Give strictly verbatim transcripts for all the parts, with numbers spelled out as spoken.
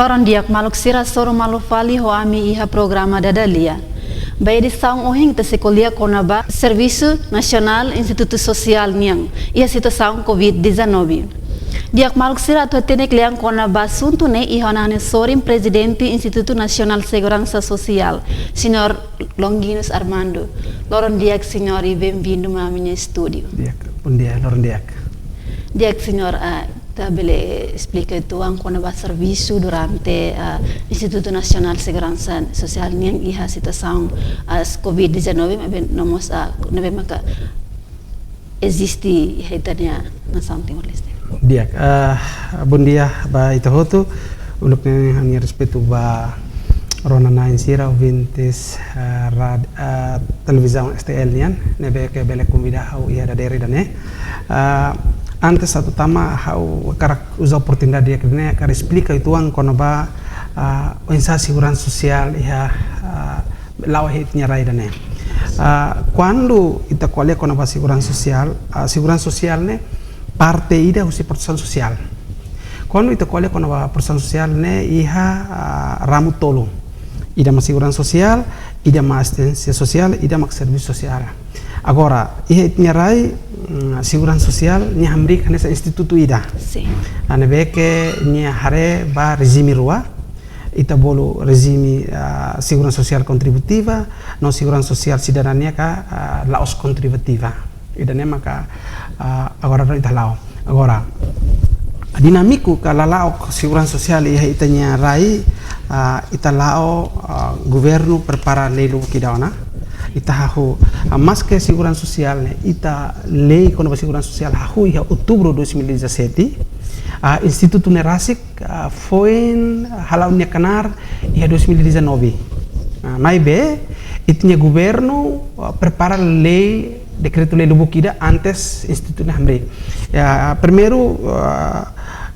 Loron di'ak maluk sira, hasoru malu fali ho ami iha programa Dada Lia. Ba edisaun ohin ita sei ko'alia kona-ba Servisu Nasionál Institutu Sosiál nian iha situasaun covid dezanove. Di'ak maluk sira, atu hatene kle'an kona-ba asuntu ne'e iha ha'u-nia sorin Prezidente Institutu Nasionál Seguransa Sosiál, Señór Longuinhos Armando. Loron di'ak, Señór, i benvindu mai ami-nia estúdiu. Di'ak, bondia, loron di'ak. Di'ak, Señór, ah, ita bele esplika uitoan kona-ba servisu durante, ah, Institutu Nasionál Seguransa Sosiál nian iha situasaun, ah, covid dezanove, maibé no mós, ah, ne'ebé maka eziste iha ita-nia nasaun Timor-Leste. Di'ak, ah, bondia ba ita hotu. Uluk ne'e ha'u-nia respeitu ba rona-na'in sira, ouvintes, ah, rad-, ah, televizaun S T L nian, ne'ebé ke bele konvida ha'u iha dadeer ida-ne'e. Ah, antes atu tama, ha'u hakarak uza oportunidade ida-ne'e hakarak esplika uitoan kona-ba, ah, oinsá seguransa sosiál iha, ah, la'o iha ita-nia rai ida-ne'e. Ah, kuandu ita ko'alia kona-ba seguransa sosiál, ah, seguransa sosiál ne'e parte ida husi protesaun sosiál. Kuandu ita ko'alia kona-ba protesaun sosiál ne'e iha, ah, ramu tolu. Ida mak seguransa sosiál, ida mak asisténsia sosiál, ida mak servisu sosiál. Agora, iha ita-nia rai, mm, seguransa sosiál nia hamriik hanesan institutu ida. Sin. Ah, ne'ebé ke nia haree ba rejime rua, ita bolu rejime, ah, seguransa sosiál kontributiva, no seguransa sosiál sidadania ka, ah, la'ós kontributiva. Ida-ne'e maka, ah, agora ita la'o. Agora, dinámiku ka lala'ok seguransa sosiál iha ita-nia rai, ah, ita la'o, ah, governu prepara lei lubuk ida ona. Ita hahú, ah, maske seguransa sosiál ne'e, ita lei kona-ba seguransa sosiál hahú iha outubru dois mil e dezassete. Ah, institutu ne'e rasik, ah, foin hala'o nia knaar iha dois mil e dezanove. Ah, maibé, ita-nia governu, ah, prepara lei, dekretu-lei lubuk ida antes institutu ne'e hamriik. Ya, primeiru, ah,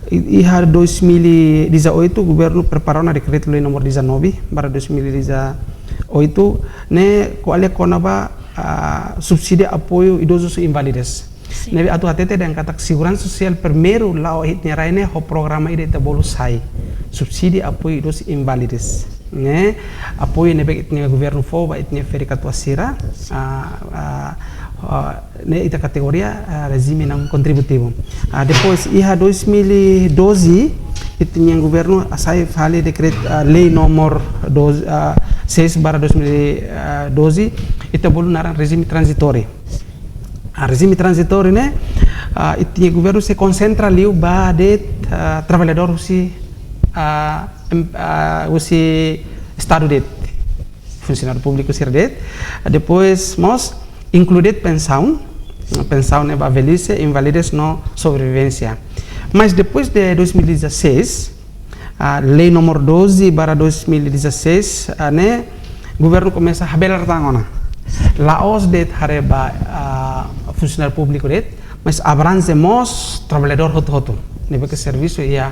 i-, iha dois mil e dezoito, governu prepara ona dekretu-lei nomor dezanove barra dois mil e dezoito, ne'e ko'alia kona-ba, ah, subsídiu apoiu idozus inválidus. Sin. Ne'ebé atu hatete dehan katak seguransa sosiál primeiru la'o iha ita-nia rai ne'e ho programa ida ita bolu SAI. Subsídiu apoiu idozus inválidus. Ne'e apoiu ne'ebé ita-nia governu fó ba ita-nia ferik-katuas sira. Ah, ah, ah, ne'e ita kategoria, ah, rejime não contributivo. Ah, depois, iha dois mil e doze, ita-nia governu hasai fali dekretu, ah, lei nomor doze, ah, seis barra dois mil e doze, ita bolu naran rejime tranzitóriu. Ah, rejime tranzitóriu ne'e, ah, ita-nia governu sei konsentra liu ba de'it, ah, traballadór husi, ah, em-, ah, husi Estadu de'it, funsionáriu públiku sira de'it. Depois mós inklui de'it pensaun, pensaun ne'e ba velhice, invalidez no sobrevivénsia. Mas depois de dois mil e dezasseis, ah, lei nomor doze barra dois mil e dezasseis, ah, ne'e governu komesa habelar tan ona. La'ós de'it haree ba, ah, funsionáriu públiku de'it, mas abrange mós traballadór hotu-hotu ne'ebé ke servisu iha,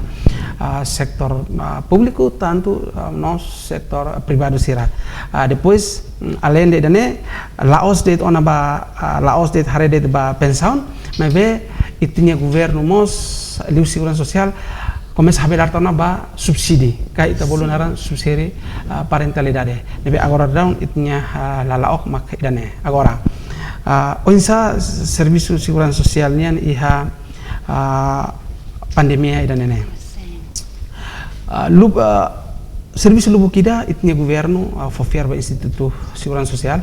ah, setór, ah, públiku, tantu, ah, no setór, ah, privadu sira. Ah, depois, mm, além de ida-ne'e, la'ós de'it ona ba, ah, la'ós de'it haree de'it ba pensaun, maibé ita-nia governu mós, liu seguransa sosiál, komesa habelar tan ona ba subsídiu, ka ita bolu naran subsídiu, ah, parentalidade. Ne'ebé agora daudaun ita-nia, ah, lala'ok mak ida-ne'e. Agora, ah, oinsá servisu seguransa sosiál nian iha, ah, pandemia ida-ne'e ne'e. Sin. Ah, lub-, ah, servisu lubuk ida ita-nia governu, ah, fó fiar ba Institutu Seguransa Sosiál,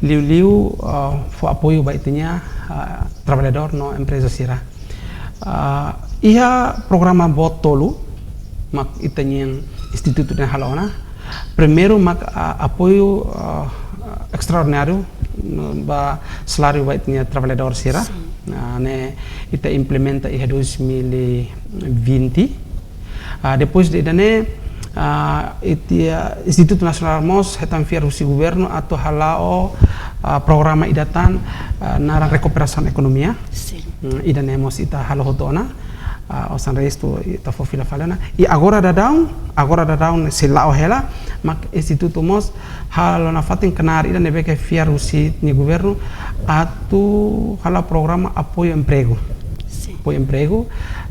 liuliu, ah, fó apoiu ba ita-nia, ah, traballadór no empreza sira. Ah, iha programa boot tolu mak ita-nia institutu ne'e halo ona. Primeiru mak, ah, apoiu, ah, estraordináriu, no, ba saláriu ba ita-nia traballadór sira. Sin. Ah, ne'e ita implementa iha dois mil e vinte. Ah, depois de ida-ne'e, ah, ita, ah, Institutu Nasionál mós hetan fiar husi governu atu hala'o, ah, programa ida tan, ah, naran rekuperasaun ekonomia. Sin. Hmm, ida-ne'e mós ita halo hotu ona, ah, osan restu ita fó fila fali ona. I agora daudaun, agora daudaun sei la'o hela, mak institutu mós halo nafatin knaar ida ne'ebé ke fiar husi nia governu atu hala'o programa apoiu empregu. Sin. apoiu empregu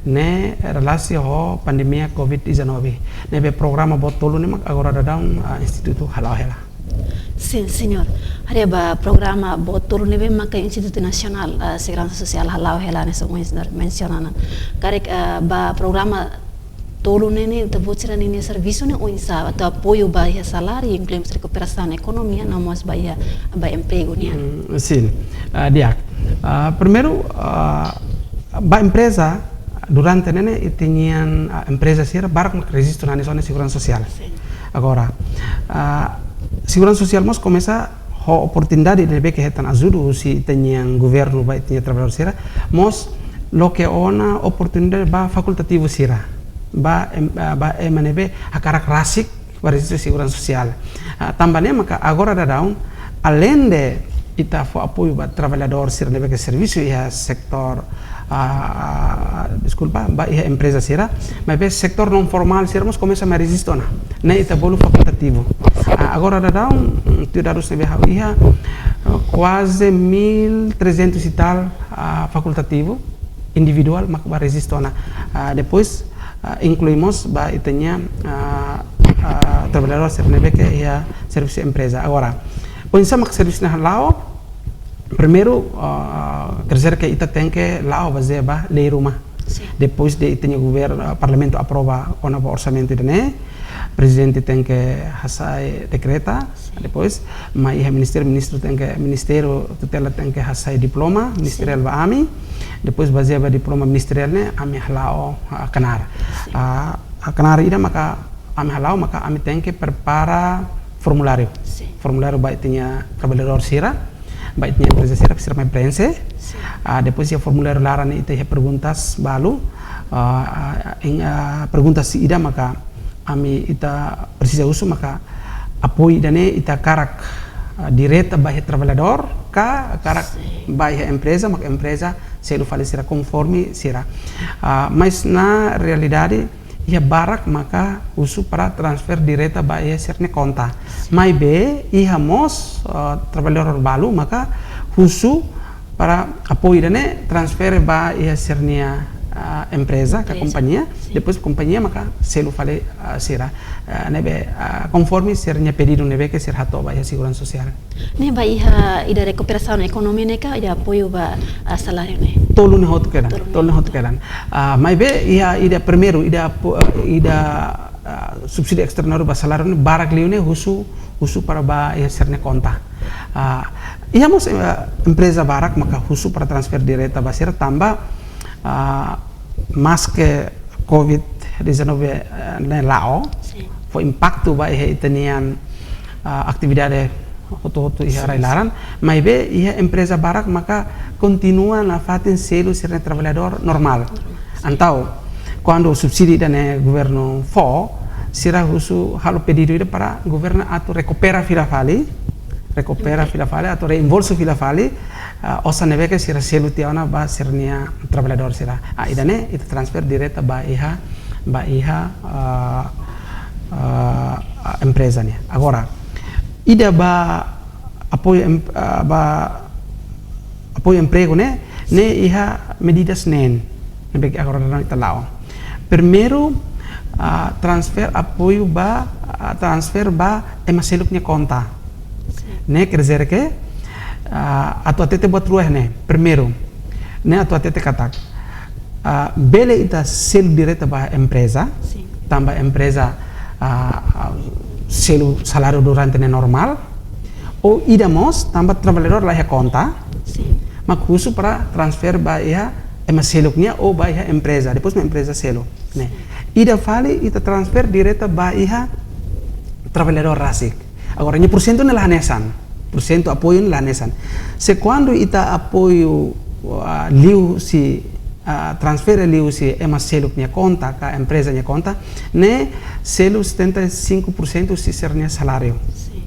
ne'e relasiona ho pandemia covid dezanove. Ne'ebé programa boot tolu ne'e mak agora daudaun, ah, institutu hala'o hela. Sin, señór. Haree ba programa boot tolu ne'ebé maka Institutu Nasionál, ah, Seguransa Sosiál hala'o hela hanesan ohin señór mensiona ona. Karik, ah, ba programa tolu ne'e ne'e ita-boot sira-nia servisu ne'e oinsá atu apoiu ba iha saláriu, inklui mós rekuperasaun ekonomia, no mós ba iha, ba empregu nian. Mm, sin. Ah, di'ak. Ah, primeiru, ah, ba empreza, durante ne'e ne'e ita-nia, ah, empreza sira barak mak rejistu hanesan Seguransa Sosiál. Sin. Agora, ah, Seguransa Sosiál mós komesa ho oportunidade ne'ebé ke hetan ajuda husi ita-nia governu ba ita-nia traballadór sira, mós loke ona oportunidade ba fakultativu sira, ba em-, ah, ba ema ne'ebé hakarak rasik ba rejistu Seguransa Sosiál. Ah, tanba ne'e maka agora daudaun, aleinde ita fó apoiu ba traballadór sira ne'ebé ke servisu iha setór, ah, deskulpa, ba iha empreza sira, maibé setór naun formál sira mós komesa mai rejistu ona. Ne'e ita bolu fakultativu. Ah, agora daudaun, mm, tuir dadus ne'ebé ha'u iha, ah, kuaze mil trezentus e tal, ah, fakultativu, individuál mak ba rejistu ona. Ah, depois, ah, inklui mós ba ita-nia, ah, ah, traballadór sira ne'ebé ke iha servisu empreza. Agora, oinsá mak servisu ne'e hala'o, primeiru, ah, quer dizer que ita tenke la'o bazeia ba lei ruma. Sin. Depois de ita-nia governu, ah, parlamentu aprova kona-ba orsamentu ida-ne'e, prezidente tenke hasai dekreta, sin, depois mai iha ministériu, ministru tenke, ministériu tutela tenke hasai diploma, sin, ministeriál ba ami, depois bazeia ba diploma ministeriál ne'e ami hala'o, ah, knaar. Sin. Ah, ah, knaar ida maka ami hala'o maka ami tenke prepara formuláriu. Sin. Formuláriu ba ita-nia traballadór sira, ba ita-nia empreza sira, sira mai preenxe. Sin. Ah, depois iha formuláriu laran ne'e ita iha perguntas balu. Ah, ah, em, ah, perguntas ida maka ami ita presiza husu maka apoiu ida-ne'e ita hakarak, ah, direta ba iha traballadór ka hakarak, sin, ba iha empreza, maka empreza selu fali sira konforme sira. Ah, mas na realidade, iha barak maka husu para transfere direta ba iha sira-nia konta. Maibé iha mós, eh, traballadór balu maka husu para apoiu ida-ne'e transfere ba iha sira-nia, ah, empreza ka, empreza, kompañia, sin, depois kompañia maka selu fali, ah, sira, ah, ne'ebé, ah, konforme sira-nia pedidu ne'ebé ke sira hato'o ba iha Seguransa Sosiál. Ne'e ba iha ida rekuperasaun ekonomia ne'e ka ida apoiu ba, ah, saláriu ne'e? Tolu ne'e hotu kedan. Tolu ne'e, tolu ne'e hotu, hotu kedan. Ah, maibé iha ida primeiru, ida apo-, ida, ah, subsídiu estraordinariu ba saláriu ne'e barak liu ne'e husu, husu para ba iha sira-nia konta. Ah, iha mós, eh, empreza barak maka husu para transfere direta ba sira tanba, ah, maske covid dezanove, eh, ne'e la'o, sin, fó impaktu ba iha ita-nia, ah, atividade hotu-hotu iha, sin, rai-laran, maibé iha empreza barak maka kontinua nafatin selu sira-nia traballadór normál. Normál, sin. Entaun, kuandu subsídiu ida-ne'e governu fó, sira husu halo pedidu ida para governu atu rekupera fila fali, rekupera, oke, fila fali, atu reembolsu fila fali, ah, osan ne'ebé ke sira selu tiha ona ba sira-nia traballadór sira. Ah, ida-ne'e ita transfere direta ba iha, ba iha, ah, ah, empreza nian. Agora, ida ba apoiu em-, ah, ba apoiu empregu ne'e, ne'e iha medidas neen ne'ebé ke agora daudaun ita la'o. Primeiru, ah, transfere apoiu ba, ah, transfere ba ema seluk nia konta. Sin. Ne'e quer dizer que, ah, atu hatete buat rua ne'e. Primeiru, ne'e atu hatete katak, ah, bele ita selu direta ba empreza, sin, tanba empreza, ah, ah, selu saláriu durante ne'e normál, ou ida mós tanba traballadór la iha konta, sin, mak husu para transfere ba iha ema seluk nian ou ba iha empreza, depois mak empreza selu. Ne'e. Sin. Ida fali ita transfere direta ba iha traballadór rasik. Agora, nia porsentu ne'e la hanesan. Porsentu apoiu ne'e la hanesan. Se kuandu ita apoiu, ah, liuhusi, ah, transfere liuhusi ema seluk nia konta ka empreza nia konta, ne'e selu setenta e cinco por cento husi sira-nia saláriu. Sin.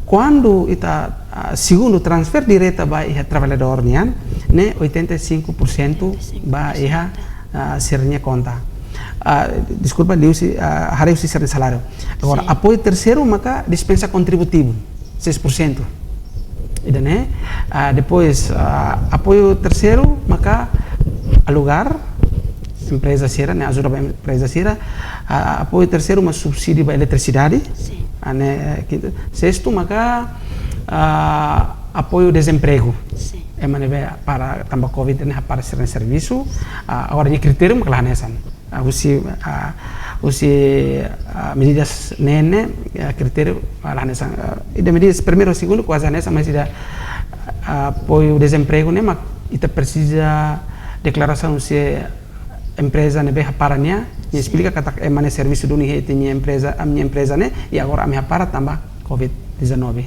Kuandu ita, ah, segundu transfere direta ba iha traballadór nian, ne'e oitenta e cinco por cento, oitenta e cinco por cento, ba iha, ah, sira-nia konta. Ah, deskulpa, liuhusi, ah, haree husi sira-nia saláriu. Agora, sin, apoiu terseiru maka dispensa kontributivu, seis por cento. Ida-ne'e, ah, depois, ah, apoiu terseiru maka alugár, empreza sira, ne'e ajuda ba empreza sira. Ah, apoiu terseiru mak subsídiu ba eletrisidade. Sin. Ah, ne'e, eh, kintu. Sestu maka, ah, apoiu dezempregu. Sin. Ema ne'ebé para tanba covid ne'e hapara sira-nia servisu. Ah, agora nia kritériu mak la hanesan. Ah, husi, ah, husi, ah, medidas ne'e ne'e, ah, kritériu, ah, la hanesan. Ah, ida medidas primeiru, segundu kuaze hanesan, mas ida, ah, apoiu dezempregu ne'e mak ita presiza deklarasaun husi empreza ne'ebé hapara nia, nia esplika katak ema ne'e servisu duni iha ita-nia empreza, ami-nia empreza ne'e, i agora ami hapara tanba covid dezanove.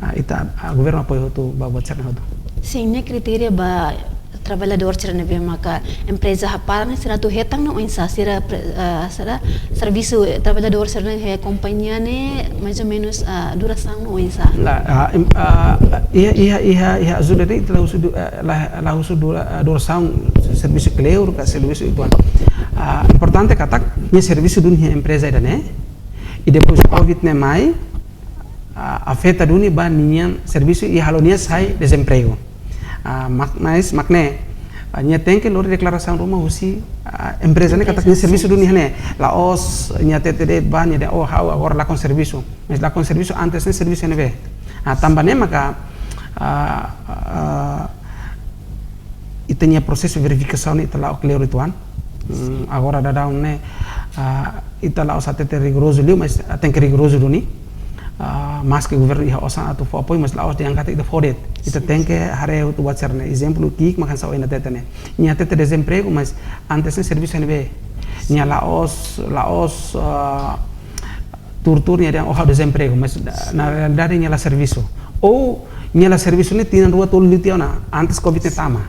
Ah, ita, ah, governu apoiu hotu ba buat sira-ne'e hotu. Sin, ne'e kritéria ba traballadór sira ne'ebé maka empreza hapara ne'e sira atu hetan no oinsá, sira pre-, ah, sira servisu, eh, traballadór sira ne'e iha kompañia ne'e mais ou menus, ah, durasaun no oinsá. La, ah, em, ah, iha, iha, iha, iha ajuda ne'e ita la husu du-, ah, la, la husu dura-, ah, durasaun servisu kleur ka servisu uitoan. Ah, importante katak nia servisu duni iha empreza ida-ne'e. I depois covid ne'e mai, ah, afeta duni ba ninia servisu i halo nia sai dezempregu. Ah, mak-, mas mak ne'e, ah, nia tenke lori deklarasaun ruma husi, ah, empreza ne'e katak nia servisu duni iha ne'e. La'ós nia hatete de'it ba nia dehan, "Oh, ha'u agora lakon servisu." Mas lakon servisu antes ne'e servisu iha ne'ebé. Ah, tanba ne'e maka, ah, ah, ita-nia prosesu verifikasaun ne'e ita la'o kleur uitoan. Hmm, agora daudaun ne'e, ah, ita la'ós hatete rigorozu liu, mas, ah, tenke rigorozu duni. Ah, maske governu iha osan atu fó apoiu, mas la'ós dehan katak ita fó de'it. Ita tenke haree hotu buat sira-ne'e. Ezemplu ki'ik mak hanesan ohin ita hatete ne'e. Nia hatete dezempregu, mas antes ne'e servisu iha ne'ebé. Nia la'ós, la'ós, ah, tuur-tuur nia dehan, "Oh, ha'u dezempregu," mas na realidade nia la servisu. Ou nia la servisu ne'e tinan rua tolu liu tiha ona, antes covid ne'e tama.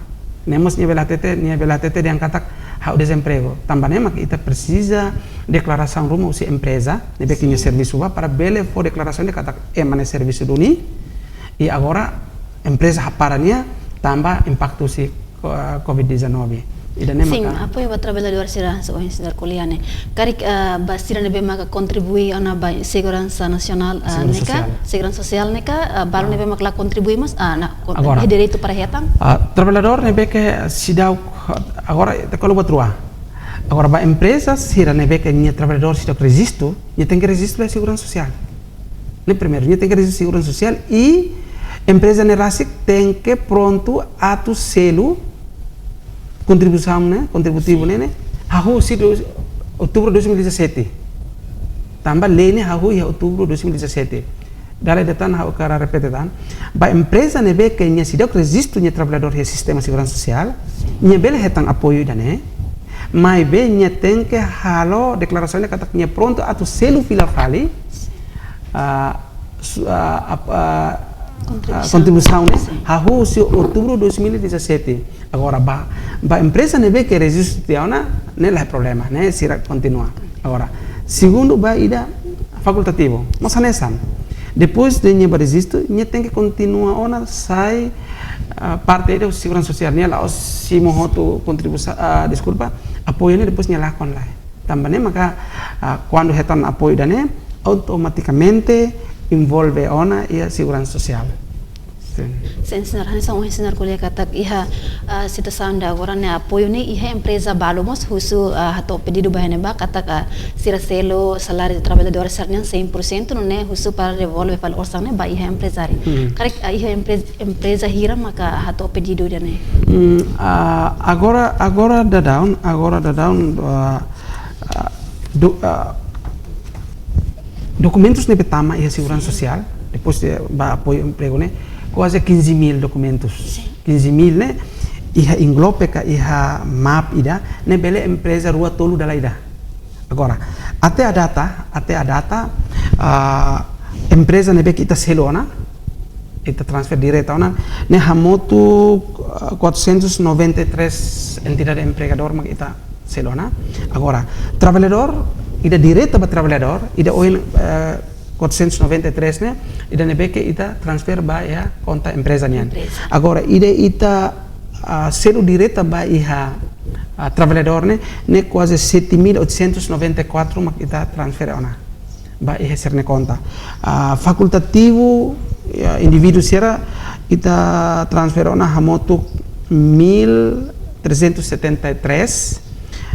Ne'e mós nia bele hatete, nia bele hatete dehan katak ha'u dezempregu. Tanba ne'e mak ita presiza deklarasaun ruma husi empreza ne'ebé ke nia servisu ba para bele fó deklarasaun dehan katak ema ne'e servisu duni. I agora empreza hapara nia tanba impaktu husi ko-, covid dezanove. Ida-ne'e sin, maka apoiu ba traballadór sira, hanesan ohin señór ko'alia ne'e. Karik, ah, ba sira ne'ebé maka kontribui ona ba seguransa nasionál, ah, seguransa ne'e ka, sosiál. Seguransa sosiál ne'e ka, ah, balu ne'ebé maka la kontribui mas, ah, na, kon-, agora, iha direitu para hetan. Ah, traballadór ne'ebé ke seidauk, agora ita kolo buat rua. Agora ba empreza sira ne'ebé ke nia traballadór seidauk rejistu, nia tenke rejistu ba seguransa sosiál. Ne'e primeiru, nia tenke rejistu seguransa sosiál i empreza ne'e rasik tenke prontu atu selu kontribuisaun ne'e, kontributivu ne'e, ne'e, hahú husi dois, outubru dois mil e dezassete. Tanba lei ne'e hahú iha outubru dois mil e dezassete. Dala ida tan ha'u hakarak repete tan. Ba empreza ne'ebé ke nia seidauk rejistu nia traballadór iha sistema seguransa sosiál, nia bele hetan apoiu ida-ne'e. Maibé nia tenke halo deklarasaun ne'e katak nia prontu atu selu fila fali, ah, su-, ah, ap-, ah, ah, kontribuisaun. Kontribuisaun ne'e, sin, hahú husi outubru dois mil e dezassete. Agora ba, ba empreza ne'ebé ke rejistu tiha ona, ne'e la iha problema, ne'e sira kontinua. Agora, segundu ba ida fakultativu, mós hanesan. Depois de nia ba rejistu, nia tenke kontinua ona sai, ah, parte ida seguransa sosiál, nia la'ós simu hotu kontribuisaun, ah, deskulpa, apoiu ne'e depois nia lakon lai. Tanba ne'e maka, ah, kuandu hetan apoiu ida-ne'e, automatikamente envolve ona iha seguransa sosiál. Sin. Sin, señór, hanesan ohin señór ko'alia katak iha, ah, situasaun ida agora ne'e apoiu ne'e iha empreza balu mós husu, ah, hato'o pedidu ba iha ne'ebá katak, ah, sira selu saláriu traballadór sira-nian cem por cento, nune'e husu para devolve fali osan ne'e ba iha emprezáriu. Hmm. Karik, ah, iha emprez-, empreza hira maka hato'o pedidu ida-ne'e? Hmm, ah, agora, agora daudaun, agora daudaun, ah, ah, do-, ah, dokumentus ne'ebé tama iha seguransa sosiál, depois de ba apoiu empregu ne'e, kuaze quinze mil dokumentus. Sin. Quinze mil ne'e, iha englobe ka iha map ida, ne'e bele empreza rua tolu dala ida. Agora, até à data, até à data, ah, empreza ne'ebé ke ita selu ona, ita transfere direta ona, ne'e hamutuk, ah, quatrocentos e noventa e três entidade empregadór mak ita selu ona. Agora, traballadór, ida direta ba traballadór, ida ohin, eh, quatrocentos e noventa e três ne'e, ida ne'ebé ke ita transfere ba iha konta empreza nian. Empreza. Agora, ida ita, ah, selu direta ba iha, ah, traballadór ne'e, ne'e kuaze sete mil oitocentos e noventa e quatro mak ita transfere ona ba iha sira-nia konta. Ah, fakultativu, ya, indivíduu sira, ita transfere ona hamutuk mil trezentos e setenta e três,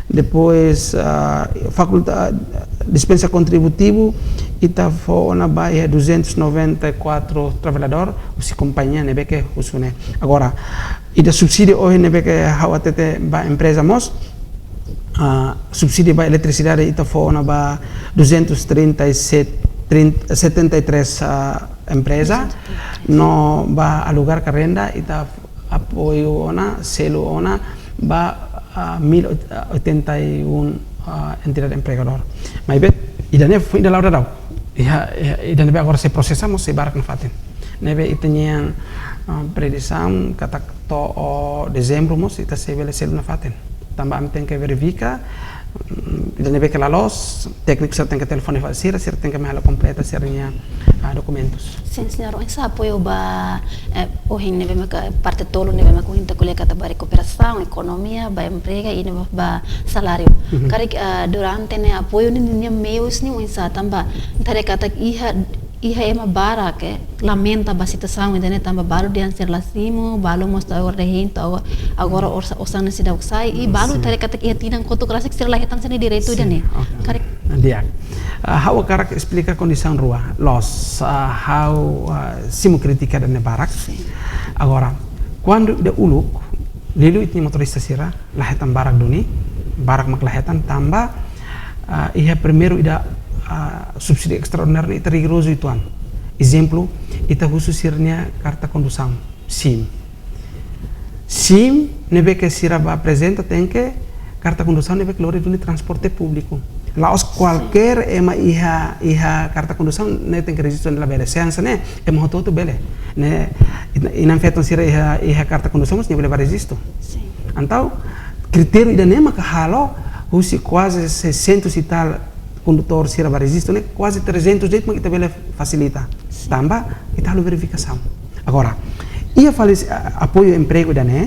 Depois, ah, fakulta-, dispensa kontributivu, ita fó ona ba iha duzentos noventa e quatro trabalhadór husi kompañia ne'ebé ke husu ne'e. Agora, ida subsídiu ohin ne'ebé ke ha'u hatete ba empreza mós, ah, subsídiu ba eletrisidade ita fó ona ba duzentos trinta e sete, trinta, setenta e três, ah, empreza, no ba alugar ka renda ita apoiu ona, selu ona ba, ah, mil oitenta e um, ah, entidade empregadór. Maibé, ida-ne'e foin ida la'o daudaun. Iha, iha, ida ne'ebé agora sei prosesa mós sei barak nafatin. Ne'ebé ita-nia, ah, predisaun katak to'o dezembru mós ita sei bele selu nafatin. Tanba ami tenke verifika, mm, ida ne'ebé ke la loos, tékniku sira tenke telefone fali sira, sira tenke mai halo kompleta sira-nia, ah, dokumentus. Sin, señór, oinsá apoiu ba, eh, ohin ne'ebé maka parte tolu ne'ebé maka ohin ita ko'alia katak ba rekuperasaun ekonomia, ba emprega i ne'ebé ba saláriu. Mhm. Karik, ah, durante ne'e apoiu ne'e ninia meius ne'e oinsá, tanba ita haree katak iha, iha ema barak ke lamenta ba situasaun ida-ne'e, tanba balu dehan sira la simu, balu mós to'o agora dehan to'o agora, agora osa-, osan ne'e seidauk sai, i balu, sin, ita haree katak iha tinan kotuk rasik sira la hetan sira-nia direitu, sin, ida-ne'e. Oke. Karik. Di'ak. Ah, ha'u hakarak esplika kondisaun rua. Loos, ah, ha'u, ah, simu krítika ida-ne'e barak. Sin. Agora, kuandu ida uluk, liuliu ita-nia motorista sira la hetan barak duni, barak mak la hetan tanba, ah, iha primeiru ida, ah, subsídiu estraordináriu ne'e ita rigorozu uitoan. Ezemplu, ita husu sira-nia karta kondusaun, SIM. SIM ne'ebé ke sira bá aprezenta tenke karta kondusaun ne'ebé ke lori duni transporte públiku. La'ós kualkér ema iha, iha karta kondusaun ne'e tenke rejistu, labele. Se hanesan ne'e, ema hotu-hotu bele. Ne'e, ina-, inan-feton sira iha, iha karta kondusaun mós nia bele bá rejistu. Sin. Entaun, kritériu ida-ne'e maka halo husi kuaze seiscentos e tal kondutór sira bá rejistu ne'e, kuaze trezentos de'it mak ita bele fasilita. Sin. Tanba ita halo verifikasaun. Agora, iha fali, ah, apoiu empregu ida-ne'e,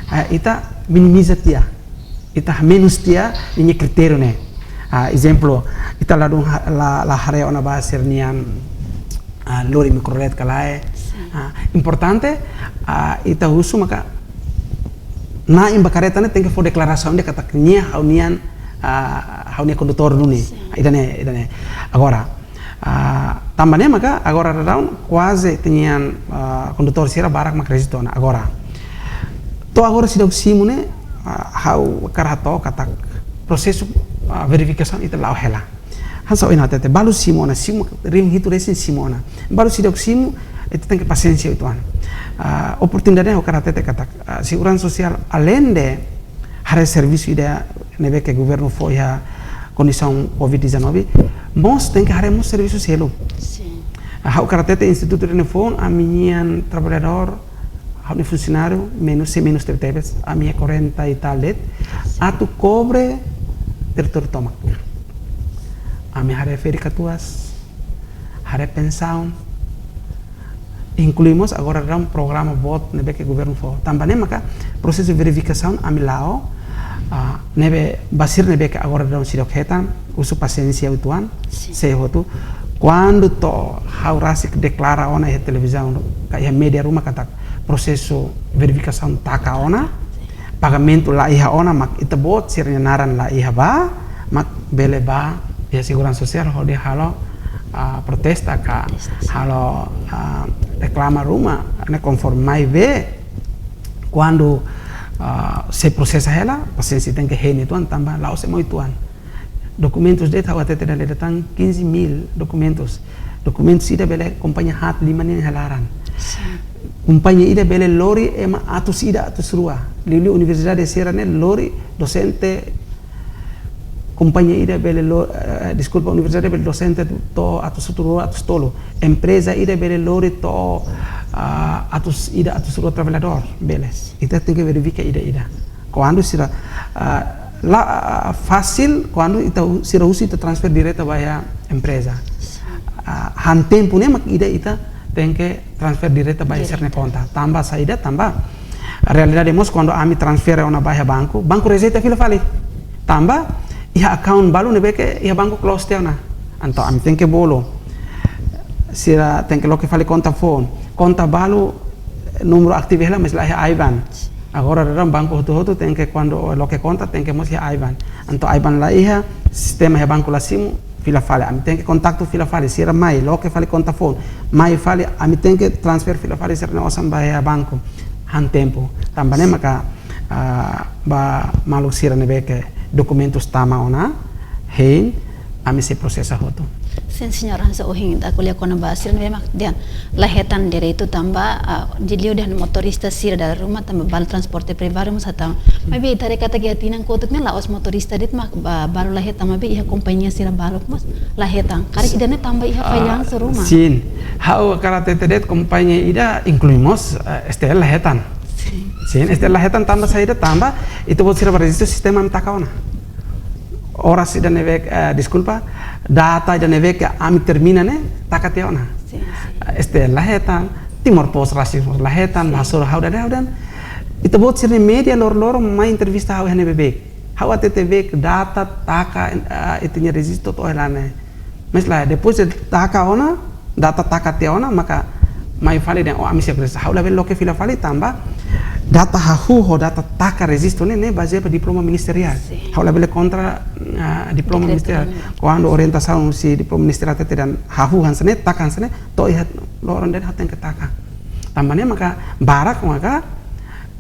ah, ita minimiza tiha, ita menus tiha ninia kritériu ne'e. Ah, ezemplu, ita ladún ha-, la, la haree ona ba sira-nian, ah, lori mikrolet ka lae. Sin. Ah, importante, ah, ita husu maka na'in ba karreta ne'e tenke fó deklarasaun dehan katak nia ha'u-nian, ah, ha'u-nia kondutór duni. Sin. Ida-ne'e, ida-ne'e. Agora, ah, tanba ne'e maka agora daudaun kuaze ita-nian, ah, kondutór sira barak mak rejistu ona. Agora, to'o agora seidauk simu ne'e, ah, ha'u hakarak hato'o katak prosesu, ah, verifikasaun ita la'o hela. Hanesan ohin ha'u hatete, balu simu ona, simu, rihun hitu resin simu ona. Balu seidauk simu, ita tenke pasiénsia uitoan. Ah, oportunidade ne'e ha'u hakarak hatete katak, ah, seguransa sosiál aleinde haree servisu ida ne'ebé ke governu fó iha kondisaun covid dezanove, mós tenke haree mós servisu seluk. Sin. Ah, ha'u hakarak hatete institutu ida-ne'e foun, ami-nian trabalhadór, ha'u-nia funsionáriu, menus, sei menus tebetebes, ami iha quarenta e tal de'it, atu kobre territóriu tomak. Ami haree ferik katuas, haree pensaun, inklui mós agora daudaun programa boot ne'ebé ke governu fó. Tanba ne'e maka prosesu verifikasaun ami la'o, ah, ne'ebé ba sira ne'ebé ke agora daudaun seidauk hetan, husu pasiénsia uitoan, sin, sei hotu. Kuandu to'o ha'u rasik deklara ona iha televizaun, ka iha média ruma katak prosesu verifikasaun taka ona, pagamentu la iha ona, mak ita-boot sira-nia naran la iha ba, mak bele bá iha seguransa sosiál hodi halo, ah, protesta ka, protesta, sin, halo, ah, reklama ruma, ne'e konforme. Maibé kuandu, ah, sei prosesa hela, pasiénsia tenke hein uitoan tanba la'ós ema uitoan. Dokumentus de'it ha'u hatete dala ida tan quinze mil dokumentus. Dokumentus ida bele kompañia haat lima nian iha laran. Sin. Kompañia ida bele lori ema atus ida, atus rua. Liuliu universidade sira-ne'e lori dosente, kompañia ida bele lo-, eh, deskulpa, universidade bele dosente to'o atus rua, atus tolu. Empreza ida bele lori to'o, ah, atus ida, atus rua trabalhadór, bele. Ita tenke verifika ida-ida. Kuandu sira, ah, la, ah, fasil, kuandu ita hu-, sira husu ita transfere direta ba iha empreza. Ah, han tempu ne'e mak ida ita tenke transfere direta ba iha, direta, sira-nia konta. Tanba saida, tanba realidade mós kuandu ami transfere ona ba iha banku, banku rejeita fila fali. Tanba iha account balu ne'ebé ke iha banku close tiha ona. Entaun ami tenke bolu. Sira tenke loke fali konta foun. Konta balu, númeru ativu hela, mas la iha IBAN. Agora daudaun banku hotu-hotu tenke, kuandu loke konta, tenke mós iha IBAN. Entaun IBAN la iha, sistema iha banku la simu, fila fali. Ami tenke kontaktu fila fali, sira mai, loke fali konta foun. Mai fali, ami tenke transfer fila fali sira-nia osan ba iha banku. Han tempu. Tanba ne'e maka, ah, ba maluk sira ne'ebé ke dokumentus tama ona, hein, ami sei prosesa hotu. Sin, señór, hanesan ohin ita ko'alia kona-ba sira ne'ebé mak dehan la hetan direitu tanba, ah, liuliu dehan motorista sira dala ruma tanba balu transporte privadu mós hatama. Maibé ita haree katak iha tinan kotuk ne'e la'ós motorista de'it mak ba-, balu la hetan, maibé iha kompañia sira balu mós la hetan. Karik ida-ne'e tanba iha, ah, fallansu ruma. Sin, ha'u hakarak hatete de'it kompañia ida inklui mós, eh, STL la hetan. Sin. Sin, STL la hetan tanba saida, tanba ita-boot sira bá rejistu sistema ami taka ona. Oras ida ne'ebé, eh, deskulpa, data ida ne'ebé ke ami termina ne'e, taka tiha ona. Sin, sin. Eh, STL la hetan, Timor Post rasik mós la hetan, sin, ba hasoru ha'u dada ha'u dehan. Ita-boot sira-nia média loroloron mai entrevista ha'u iha ne'e beibeik. Ha'u hatete beibeik data taka, eh, ita-nia rejistu to'o hela ne'e. Mas la, depois de taka ona, data taka tiha ona, maka mai fali dehan, oh, ami siap rejistu. Ha'u labele loke fila fali tanba data hahú ho data taka rejistu ne'e, ne'e bazeia ba diploma ministeriál. Sin. Ha'u labele kontra, ah, diploma ministeriál. Dekretu ne'e. Kuandu orientasaun husi diploma ministeriál hatete dehan hahú hanesan ne'e, taka hanesan ne'e, to'o iha loron ida-ne'e ha'u tenke taka. Tanba ne'e maka barak maka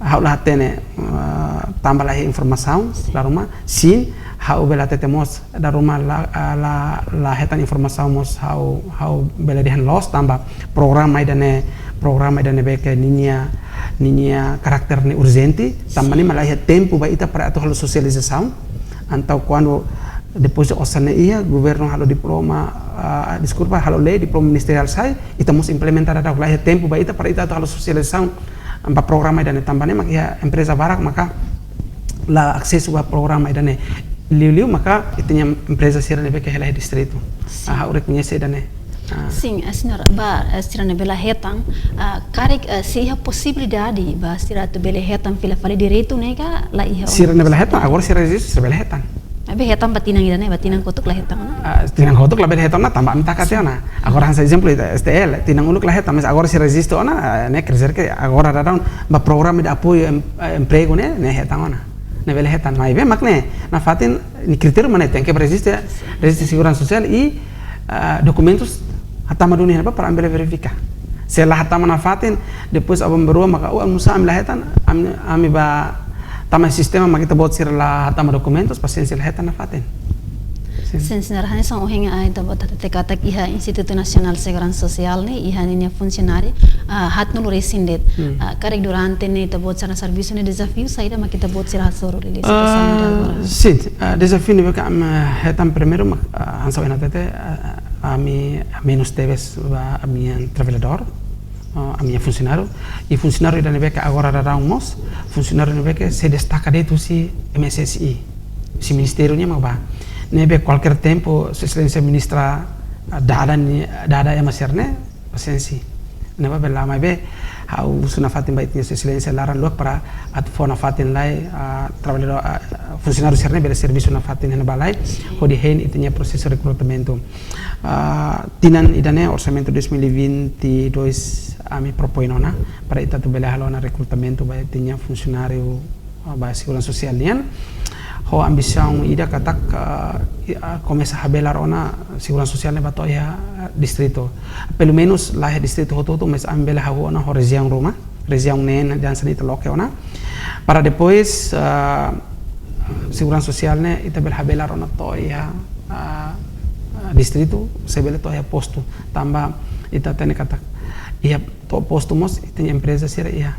ha'u la hatene, eh, tanba la iha informasaun, sin, dala ruma, sin, ha'u bele hatete mós dala ruma la, eh, la, la hetan informasaun mós ha'u, ha'u bele dehan loos tanba programa ida-ne'e, programa ida ne'ebé ke ninia, ninia karakter ne'e urjente, tanba, sin, ne'e mak la iha tempu ba ita para atu halo sosializasaun. Entaun kuandu depois de osan ne'e iha, governu halo diploma, ah, deskulpa, halo lei, diploma ministeriál sai, ita mós implementa dadauk, la iha tempu ba ita para ita atu halo sosializasaun ba programa ida-ne'e tanba ne'e mak iha empreza barak maka la asesu ba programa ida-ne'e. Liuliu maka ita-nia empreza sira ne'ebé ke hela iha distritu. Sin. Ah, ha'u rekoñese ida-ne'e. Ah. Sin, eh, señór, ba, eh, sira ne'ebé la hetan, ah, karik, eh, sei iha posibilidade ba sira atu bele hetan fila fali direitu ne'e ka la iha? Sira ne'ebé la hetan, agora sira rejistu sira bele hetan. Maibé hetan ba tinan ida-ne'e, ba tinan kotuk la hetan ona? Ah, tinan kotuk labele hetan ona, tanba ami taka tiha ona. Agora hanesan ezemplu ita STL, tinan uluk la hetan, mas agora sira rejistu ona, ah, ne'e quer dizer que agora daudaun ba programa de apoio em-, eh, emprego ne'e, ne'e hetan ona. Ne'e bele hetan, maibé mak ne'e, nafatin nia kritériu mak ne'e tenke bá rejistu, rejistu seguransa sosiál i, ah, dokumentus hatama duni iha ne'ebá para ami bele verifika. Se la hatama nafatin, depois aban-bainrua maka, oh, anu sa ami la hetan, ami, ami bá tama sistema mak ita-boot sira la hatama dokumentus, pasiénsia la hetan nafatin. Sin. Sin, señór, hanesan ohin, ah, ita-boot hatete katak iha Institutu Nasionál Seguransa Sosiál ne'e, iha ninia funsionáriu, ah, haatnulu resin de'it. Hmm. Ah, karik durante ne'e ita-boot sira-nia servisu ne'e dezafiu saida mak ita-boot sira hasoru liuliu situasaun ida agora? Ah, sin, ah, dezafiu ne'ebé ke ami hetan primeiru mak, ah, hanesan ohin hatete, ah, ami menus tebes ba ami-nia traballadór, ah, ami-nia funsionáriu. I funsionáriu ida ne'ebé ke agora daudaun mós, funsionáriu ne'ebé ke sei destaka de'it husi MSSI, husi ministériu nian mak bá. Ne'ebé kualkér tempu, Sua Exelénsia Ministra, ah, dada ni, dada ema sira-ne'e, pasiénsia. Ne'ebá bele la, maibé ha'u husu nafatin ba ita-nia Sua Exelénsia laran luak para atu fó nafatin lai, ah, traballadór, ah, funsionáriu sira-ne'e bele servisu nafatin iha ne'ebá lai, hodi hein ita-nia prosesu rekrutamentu. Ah, tinan ida-ne'e orsamentu dois mil e vinte e dois ami propoin ona para ita atu bele halo ona rekrutamentu ba ita-nia funsionáriu, ah, ba seguransa sosiál nian. Ho ambisaun ida katak, ah, i, ah, komesa habelar ona seguransa sosiál ne'e bá to'o iha distritu. Pelumenus la iha distritu hotu-hotu, mas ami bele hahú ona ho rejiaun ruma, rejiaun neen dehan hanesan ne'e ita loke ona. Para depois, ah, seguransa sosiál ne'e ita bele habelar ona to'o iha, ah, ah, distritu, se bele to'o iha postu. Tanba ita hatene katak iha to'o postu mós ita-nia empreza sira iha.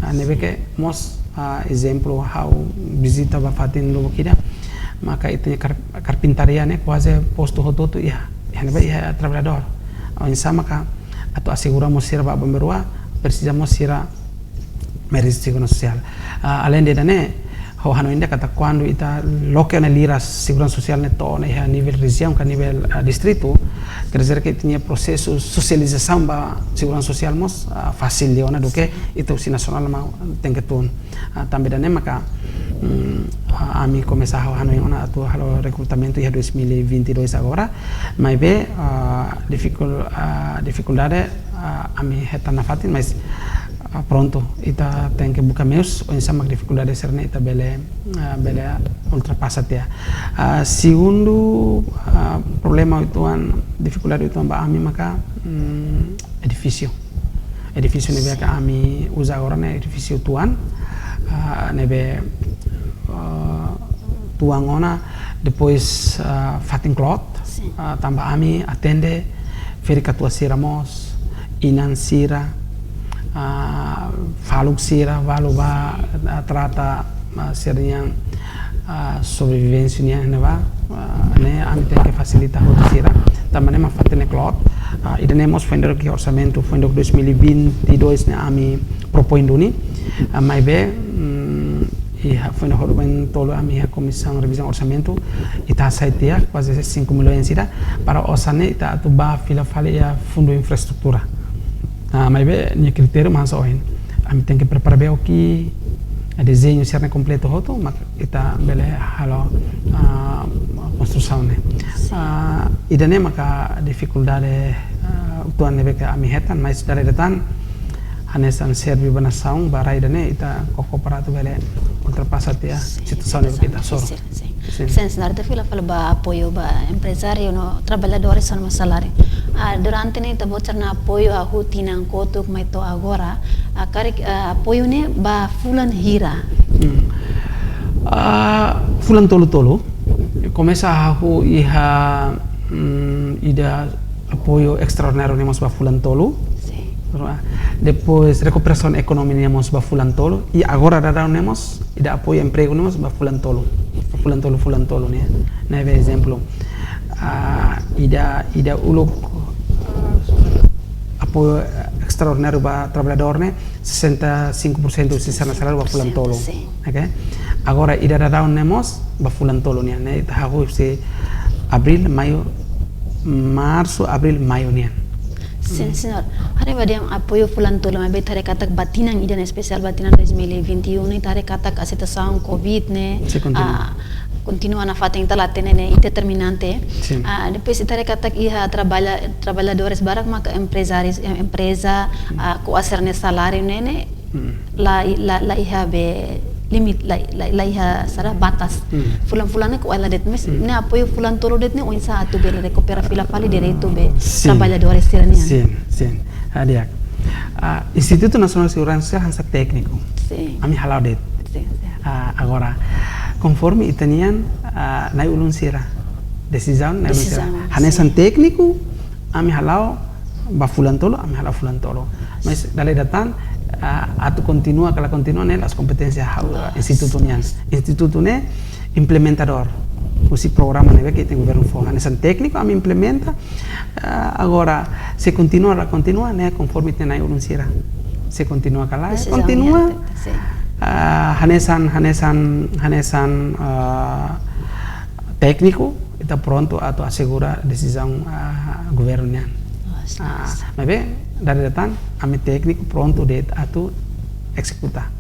Ah, ne'ebé ke mós, ah, ezemplu ha'u vizita ba fatin lubuk ida, maka ita-nia kar-, karpintaria ne'e kuaze postu hotu-hotu iha. Iha ne'ebá iha traballadór. Oinsá maka atu asegura mós sira ba aban-bainrua, presiza mós sira mai rejistu seguransa sosiál. Ah, aleinde ida-ne'e, ha'u hanoin de'it katak kuandu ita loke ona liras seguransa sosiál ne'e to'o ona iha nivel rejiaun ka nivel, ah, distritu, quer dizer que ita-nia prosesu sosializasaun ba seguransa sosiál mós, ah, fasil liu ona duké ita husi nasionál mak tenke tun. Ah, tanba ida-ne'e maka, mm, ah, ami komesa ha'u hanoin ona atu halo rekrutamentu iha dois mil e vinte e dois agora, maibé, ah, difikul-, ah, difikuldade, ah, ami hetan nafatin, mas, ah, prontu, ita tenke buka meius oinsá mak difikuldade sira-ne'e ita bele, ah, bele ultrapasa tiha. Ah, segundu, ah, problema uitoan, difikuldade uitoan ba ami maka, mm, edifísiu. Edifísiu ne'ebé ke ami uza agora ne'e edifísiu uitoan, ah, ne'ebé, ah, uitoan ona, depois, ah, fatin kloot, sin, ah, tanba ami atende ferik-katuas sira mós, inan sira, ah, faluk sira, balu ba, ah, trata, ah, sira-nia, ah, sobrevivénsia nian ne'ebá, ah, ne'e ami tenke fasilita hotu sira. Tanba ne'e mak fatin ne'e kloot, ah, ida-ne'e mós foin dadauk iha orsamentu, foin dadauk dois mil e vinte e dois ne'e ami propoin duni, ah, maibé, mm, iha foin dadauk ruanulu ami iha Komisaun Revizaun Orsamentu, ita hasai tiha kuaze cinco milhões ida, para osan ne'e ita atu bá fila fali iha fundu infraestrutura. Ah, maibé nia kritériu mak hanesan ohin. Ami tenke prepara bee oke, dezeñu sira-ne'e kompletu hotu, mak ita bele halo, ah, konstrusaun ne'e. Sin. Ah, ida-ne'e maka difikuldade, ah, uitoan ne'ebé ke ami hetan, mas dala ida tan, hanesan serve ba nasaun, ba rai ida-ne'e ita koko para atu bele ultrapasa tiha, sin, situasaun ne'ebé ke ita hasoru. Sin, sin. Sin. Sin, señór, ita fila fali ba apoiu ba emprezáriu no traballadór sira-nia saláriu. Ah, durante ne'e ita-boot sira-nia apoiu hahú tinan kotuk mai to'o agora, ah, karik, ah, apoiu ne'e ba fulan hira? Hmm. Ah, fulan tolu-tolu. Komesa hahú iha, mm, ida apoiu estraordináriu ne'e mós ba fulan tolu. Sin. Depois, rekuperasaun ekonomia ne'e mós ba fulan tolu. I agora daudaun ne'e mós, ida apoiu empregu ne'e mós ba fulan tolu. Fulan tolu, fulan tolu ne'e. Ne'ebé ezemplu, ah, ida, ida uluk, ah, apoiu estraordináriu ba traballadór ne'e, sessenta e cinco por cento husi sira-nia saláriu ba fulan tolu. Sin. Oke? Agora, ida daudaun ne'e mós ba fulan tolu nian, ne'e ita hahú husi abríl, maiu, marsu, abríl, maiu nian. Sin, señór. Haree ba dehan apoiu fulan tolu, maibé ita haree katak ba tinan ida ne'e, espesiál ba tinan dois mil e vinte e um ne'e, ita haree katak situasaun covid ne'e, sin, kontinua, ah, kontinua nafatin, ita la hatene ne'e indeterminante. Sin. Ah, depois ita haree katak iha traballa-, traballadores barak maka emprezárius, em-, empreza, hmm, ah, ko'a sira-nia saláriu ne'e, ne'e, hmm, la, la, la iha be limite, la, la, la iha sira-nia batas. Hmm. Fulan-fulan ne'e ko'a hela de'it, mas, hmm, ne'e apoiu fulan tolu de'it ne'e oinsá atu bele rekupera fila fali direitu be, sin, traballadores sira-nian? Sin, sin. Ah, di'ak. Ah, Institutu Nasionál Seguransa Sosiál hanesan tékniku. Sin. Ami hala'o de'it. Sin, sin. Ah, agora, konforme ita-nian, ah, na'i-ulun sira. Desizaun na'i-ulun sira. Desizaun, hanesan, sin, tékniku, ami hala'o ba fulan tolu, ami hala'o fulan tolu. Mas dala ida tan, ah, atu kontinua ka la kontinua ne'e la'ós kompeténsia ha'u, ah, institutu nian. Institutu ne'e implementadór husi programa ne'ebé ke ita-nia governu fó. Hanesan tékniku ami implementa, ah, agora, se kontinua, la kontinua, ne'e konforme ita-nia na'i-ulun sira. Se kontinua ka lae, desizaun kontinua, iha, sin, ah, hanesan, hanesan, hanesan, ah, tékniku, ita prontu atu asegura desizaun, ah, governu nian. Oh, sin, ah, sin. Maibé, dala ida tan, ami tékniku prontu de'it atu ezekuta.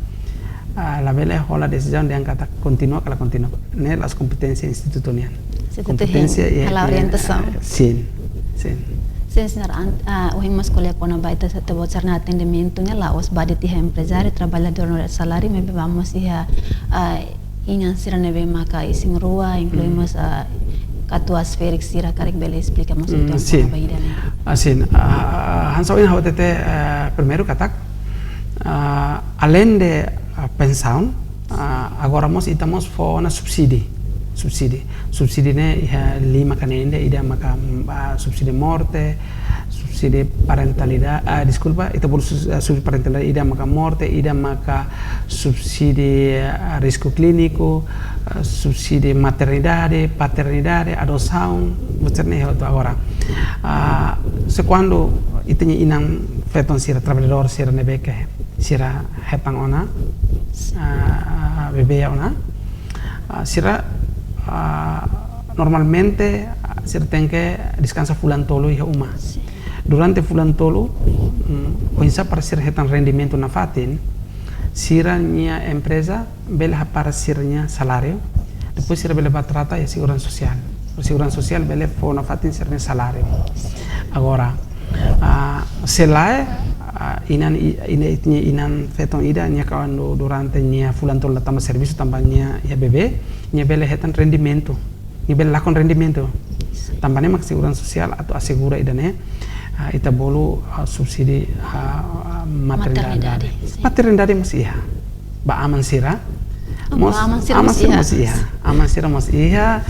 Ah, labele hola desizaun dehan katak kontinua ka la kontinua. Ne'e la'ós kompeténsia institutu nian. Institutu kompeténsia, iha, hala'o, iha, orientasaun. Sin, sin. Sin, señór, an-, ah, ohin mós ko'alia kona-ba ita-boot sira-nia atendimentu ne'e la'ós ba de'it iha emprezáriu, traballadór no saláriu, maibé ba mós iha, ah, inan sira ne'ebé maka isin-rua, inklui, hmm, mós, ah, katuas ferik sira, karik bele esplika mós, hmm, uitoan, sin, kona-ba ida-ne'e? Ah, sin. Ah, hanesan ohin ha'u hatete, ah, primeiru katak, ah, aleinde, ah, pensaun, ah, agora mós ita mós fó ona subsídiu. Subsídiu. Subsídiu ne'e iha lima ka neen de'it, ida maka, ah, subsídiu morte, subsídiu parentalidade, ah, deskulpa, ita bolu sus-, ah, subsídiu parentalidade, ida maka morte, ida maka subsídiu, ah, risku klíniku, ah, subsídiu maternidade, paternidade, adosaun, buat sira-ne'e hotu agora. Ah, se kuandu ita-nia inan-feton sira, traballadór sira ne'ebé ke sira hetan ona, ah, bebé ona, ah, sira, ah, normalmente, ah, sira tenke deskansa fulan tolu iha uma. Sin. Durante fulan tolu, mm, oinsá para sira hetan rendimentu nafatin, sira-nia empreza bele hapara sira-nia saláriu, depois sira bele bá trata iha seguransa sosiál. Seguransa sosiál bele fó nafatin sira-nia saláriu. Agora, ah, se lae, ah, inan i-, ina, ita-nia inan feton ida, nia kuandu durante nia fulan tolu la tama servisu tanba nia iha bebé, nia bele hetan rendimentu. Nia bele lakon rendimentu. Tanba ne'e mak seguransa sosiál atu asegura ida-ne'e, ah, ita bolu, ah, subsídiu, ah, maternidade. Maternidade, sin. Maternidade mós iha. Ba aman sira. Oh, mós, ba aman sira aman mós sira iha. Mós iha. Aman sira mós iha.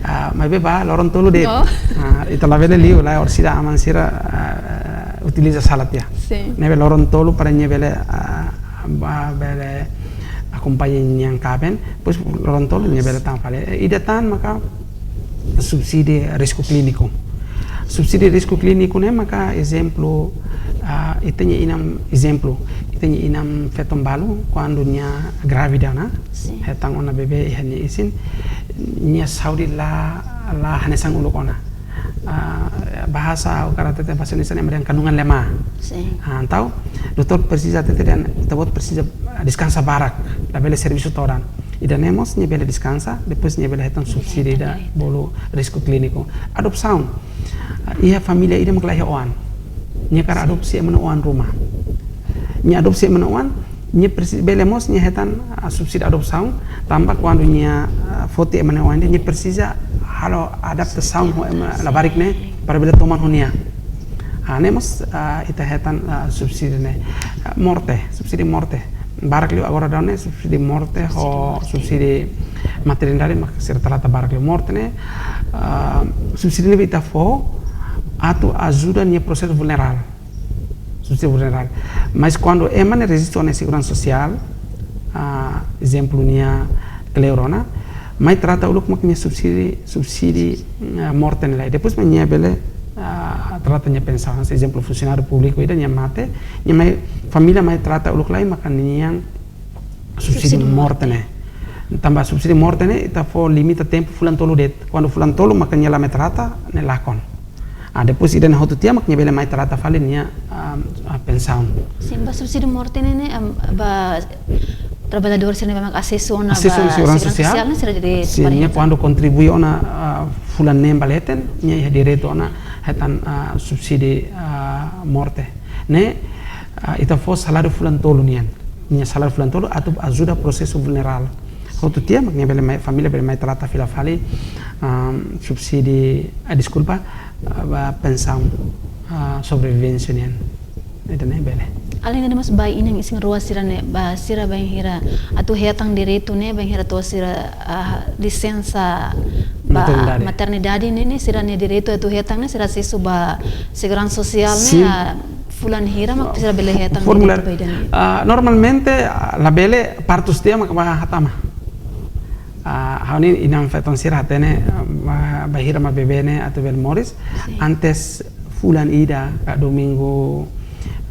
Ah, maibé ba loron tolu de'it. Oh. Ah, ita labele liu lae orsida aman sira, ah, utiliza sala tiha. Sin. Ne'ebé loron tolu para nia bele, ah, ba bele akompaña nian kaben, depois loron tolu nia bele tama fali. Eh, ida tan maka subsídiu risku klíniku. Subsídiu risku klíniku ne'e maka ezemplu, ah, ita-nia inan, ezemplu, ita-nia inan feton balu kuandu nia grávida ona, sin, hetan ona bebé iha nia isin, nia saúde la, la hanesan uluk ona. Ah, bahasa ha'u hakarak hatete bahasa Indonesia ne'e mak dehan kandungan lemah. Sin. Ah, entaun, doutór presiza hatete dehan, ita-boot presiza, ah, deskansa barak, labele servisu todan. Ida-ne'e mós nia bele deskansa, depois nia bele hetan subsídiu ida bolu risku klíniku. Adosaun. Ah, iha família ida mak la iha oan. Nia hakarak adopsi ema nia oan ruma. Nia adopsi ema nia oan, nia presi-, bele mós nia hetan, ah, subsídiu adosaun, tanba kuandu nia, ah, foti ema nia oan, nia presiza halo adaptasaun ho ema labarik ne'e para bele toman ho nia. Ah, ne'e mós, ah, ita hetan, ah, subsídiu ne'e. Ah, morte, subsídiu morte. Barak liu agora daudaun ne'e subsídiu morte ho subsídiu maternidade mak sira trata barak liu. Morte ne'e, ah, subsídiu ne'ebé ita fó atu ajuda nia prosesu vulnerál. Subsídiu vulnerál. Mas kuandu ema ne'e rejista ona iha seguransa sosiál, ah, ezemplu nia kleur ona, mai trata uluk mak nia subsídiu, subsídiu, ah, morte ne'e lai. Depois mak nia bele, ah, trata nia pensaun. Ezemplu funsionáriu públiku ida nia mate, nia mai, família mai trata uluk lai maka nian subsídiu morte ne'e. Tanba subsídiu morte ne'e ita fó limita tempu fulan tolu de'it. Kuandu fulan tolu maka nia la mai trata, ne'e lakon. Ah, depois ida-ne'e hotu tiha mak nia bele mai trata fali nia, ah, ah, pensaun. Sin, ba subsídiu morte ne'e, ne'e, am, ba traballadór sira ne'ebé mak asesu ona, asesu ona ba seguransa sosiál, sira direitu. Sin, para nia hetan. Kuandu kontribui ona, ah, fulan neen ba leten, nia iha direitu ona hetan, ah, subsídiu, ah, morte. Ne'e, ah, ita fó saláriu fulan tolu nian. Nia saláriu fulan tolu atu ajuda prosesu vulnerál. Hotu tiha mak nia bele mai, família bele mai trata fila fali, ah, subsídiu, ah, deskulpa, ah, ba pensaun, ah, sobrevivénsia nian. Ida-ne'e bele. Além de mós ba inan isin-rua sira ne'e, ba sira bainhira atu hetan direitu ne'e, bainhira to'o sira, ah, lisensa ba maternidade. Maternidade ne'e, ne'e sira-nia direitu atu hetan ne'e, sira asesu ba seguransa sosiál ne'e, sin, ah, fulan hira mak sira bele hetan formuláriu direitu ba ida-ne'e. Ah, normalmente, ah, labele partus tiha mak bá hatama. Ah, ha'u-nia inan feton sira hatene, ah, ba, bainhira mak bebé ne'e atu bele moris, sin, antes fulan ida ka domingu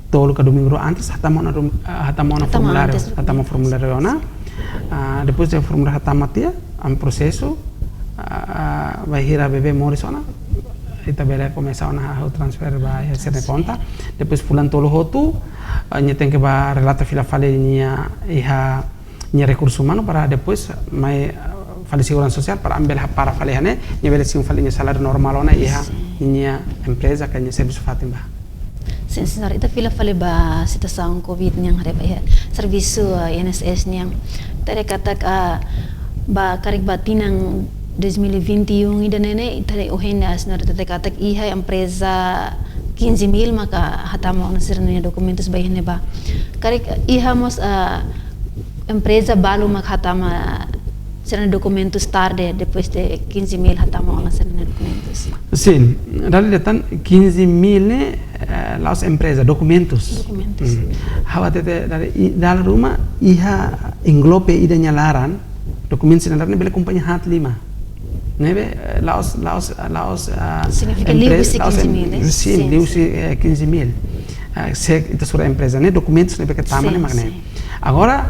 tolu ka domingu rua antes hatama ona rum-, ah, hatama ona formuláriu, hatama antes, hatama formuláriu ona. Ah, depois de formuláriu hatama tiha, ami prosesu, ah, ah, bainhira bebé moris ona, ita bele komesa ona hahú transfere ba iha sira-nia konta. Depois fulan tolu hotu, ah, nia tenke bá relata fila fali nia iha nia rekursu umanu para depois mai, ah, fali seguransa sosiál para ami bele hapara fali iha ne'e, nia bele simu fali nia saláriu normál ona iha, sin, nia empreza ka nia servisu fatin bá. Sin, señór, ita fila fali ba situasaun covid nian haree ba iha servisu, ah, I N S S nian. Ita haree katak, ah, ba karik ba tinan dois mil e vinte e um ida-ne'e ne'e, ita haree ohin, ah, señór, ita haree katak iha empreza quinze mil maka hatama ona sira-nia dokumentus ba iha ne'ebá. Karik iha mós, ah, empreza balu mak hatama sira-nia dokumentus tarde, depois de quinze mil hatama ona sira-nia dokumentus. Sin, dala ida tan quinze mil ne'e, eh, la'ós empreza, dokumentus. Dokumentus. Hmm. Ha'u hatete dala i-, dala ruma iha englobe ida nia laran, dokumentus nia laran ne'e bele kompañia haat lima. Ne'ebé, eh, la'ós, la'ós, la'ós, ah, signifika liu husi quinze mil, eh? Sin, sin, liu husi, eh, quinze mil. Ah, se ita sura empreza ne'e, dokumentus ne'ebé ke tama ne'e mak ne'e. Sin, sin. Agora,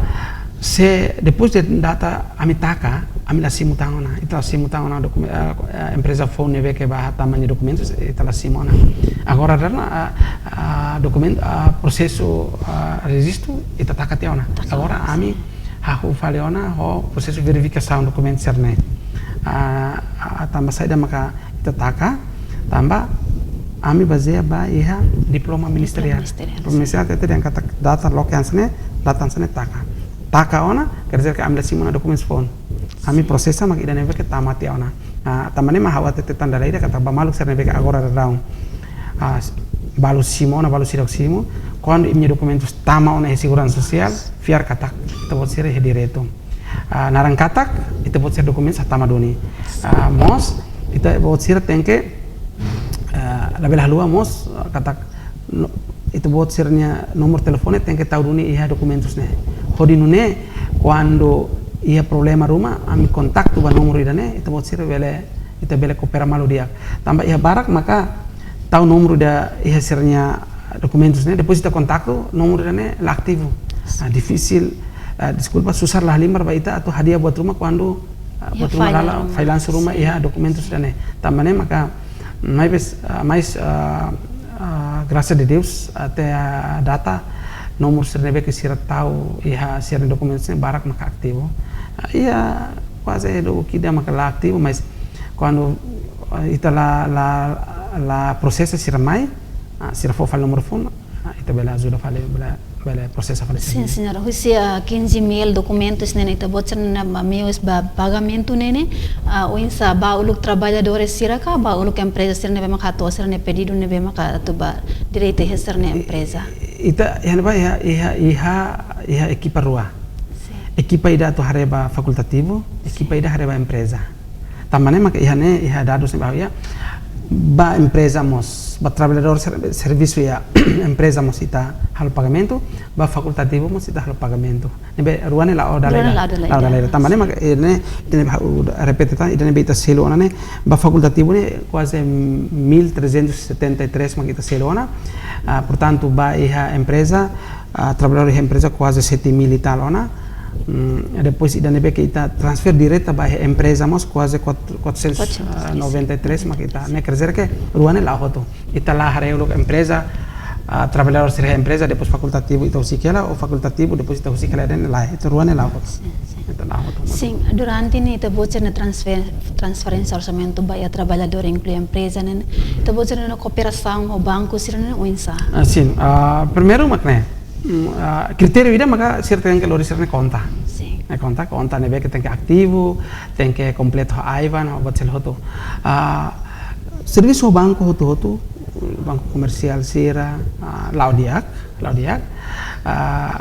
se depois de data ami taka, ami la simu tan ona, ita la simu tan ona dokumen-, ah, ah, empreza foun ne'ebé ke bá hatama nia dokumentus, ita la simu ona. Agora, dala, ah, ah, dokumen-, ah, prosesu, ah, rejistu, ita taka tiha ona. Taka ona, sin. Agora, ami hahú fali ona ho prosesu verifikasaun dokumentu sira-ne'e. Ah, ah, tanba saida maka ita taka, tanba ami bazeia ba iha diploma ministeriál. Diploma ministeriál, Diploma ministeriál hatete dehan katak data loke hanesan ne'e, data hanesan ne'e taka. Taka ona, quer dizer que ami la simu ona dokumentus foun. Ami prosesa mak ida ne'ebé ke tama tiha ona. Ah, tanba ne'e mak ha'u hatete tan dala ida katak ba maluk sira ne'ebé ke agora daudaun, ah, balu simu ona, balu seidauk simu. Kuandu imi-nia dokumentus tama ona iha seguransa sosiál, fiar katak ita-boot sira iha direitu. Ah, naran katak, ita-boot sira dokumentus hatama duni. Ah, mós, ita-boot sira tenke, ah, labele haluha mós, ah, katak, no-, ita-boot sira-nia nomor telefone tenke tau duni iha dokumentus ne'e. Hodi nune'e, kuandu iha problema ruma, ami kontaktu ba nomor ida-ne'e, ita-boot sira bele, ita bele koopera malu di'ak. Tanba iha barak maka tau nomor ida iha sira-nia dokumentus ne'e, depois ita kontaktu, nomor ida-ne'e la ativu. Ah, difisil, ah, deskulpa, susar la halimar ba ita atu hadi'a buat ruma kuandu, ah, Iha buat ruma file lala, ruma. file ruma Sin. iha dokumentus ida-ne'e. Tanba ne'e maka, mais, ah, mais, ah, ah, grasa de Deus, até a data, nomor sira ne'ebé ke sira tau iha sira dokumentus ne'e barak maka ativu. Ah, iha kuaze dook ida maka la ativu, mais kuandu, ah, ita la, la, la prosesa sira mai, ah, sira fó fali nomor foun, ah, ita bele ajuda fali, bele, bele prosesa fali Sin, sira-ne'e. señora. Husi, ah, quinze mil dokumentus ne'e ita-boot sira-nia meius ba pagamentu ne'e, ah, oinsá, ba uluk traballadór sira ka, ba uluk empreza sira ne'ebé mak hato'o sira-nia pedidu ne'ebé mak atu ba direta iha sira-nia empreza. Ita, iha ne'ebá iha, iha, iha, iha ekipa rua. Sin. Ekipa ida atu haree ba fakultativu, ekipa Sin. ida haree ba empreza. Tanba ne'e maka iha ne'e, iha dadus ne'ebé iha, ba empreza mós, ba traballadór ser-, servisu iha empreza mós ita halo pagamentu, ba fakultativu mós ita halo pagamentu. Ne'ebé rua ne'e la'o dala ida. Rua ne'e la'o dala ida. La'o dala ida. Tanba ne'e maka, eh, ne'e, ita ne'e ha'u repete tan, ida ne'ebé ita selu ona ne'e, ba fakultativu ne'e kuaze mil trezentos e setenta e três mak ita selu ona. Ah, portantu, ba iha empreza, ah, traballadór iha empreza kuaze sete mil e tal ona. Mm, depois ida ne'ebé ke ita transfere direta ba iha empreza mós kuaze quatro-, quatrocentos e noventa e três mak ita. Ne'e quer dizer que rua ne'e la'o hotu. Ita la haree uluk empreza, ah, traballadór sira iha empreza, depois fakultativu ita husik hela, ou fakultativu, depois ita husik hela, ne'e lae. Ita rua ne'e la'o hotu. Sin, sin. Ita la'o hotu. Sin, durante ne'e ita-boot sira-nia transfer-, transferénsia orsamentu ba iha traballadór, inklui empreza ne'e, ita-boot sira-nia kooperasaun ho banku sira-ne'e oinsá? Ah, sin. Ah, primeiru mak ne'e, mm, ah, kritériu ida maka sira tenke lori sira-nia konta. Sin. Ne'e konta, konta ne'ebé ke tenke ativu, tenke kompletu ho IBAN, ho buat seluk hotu. Ah, servisu ho banku hotu-hotu, banku komersiál sira, ah, la'o di'ak, la'o di'ak. Ah,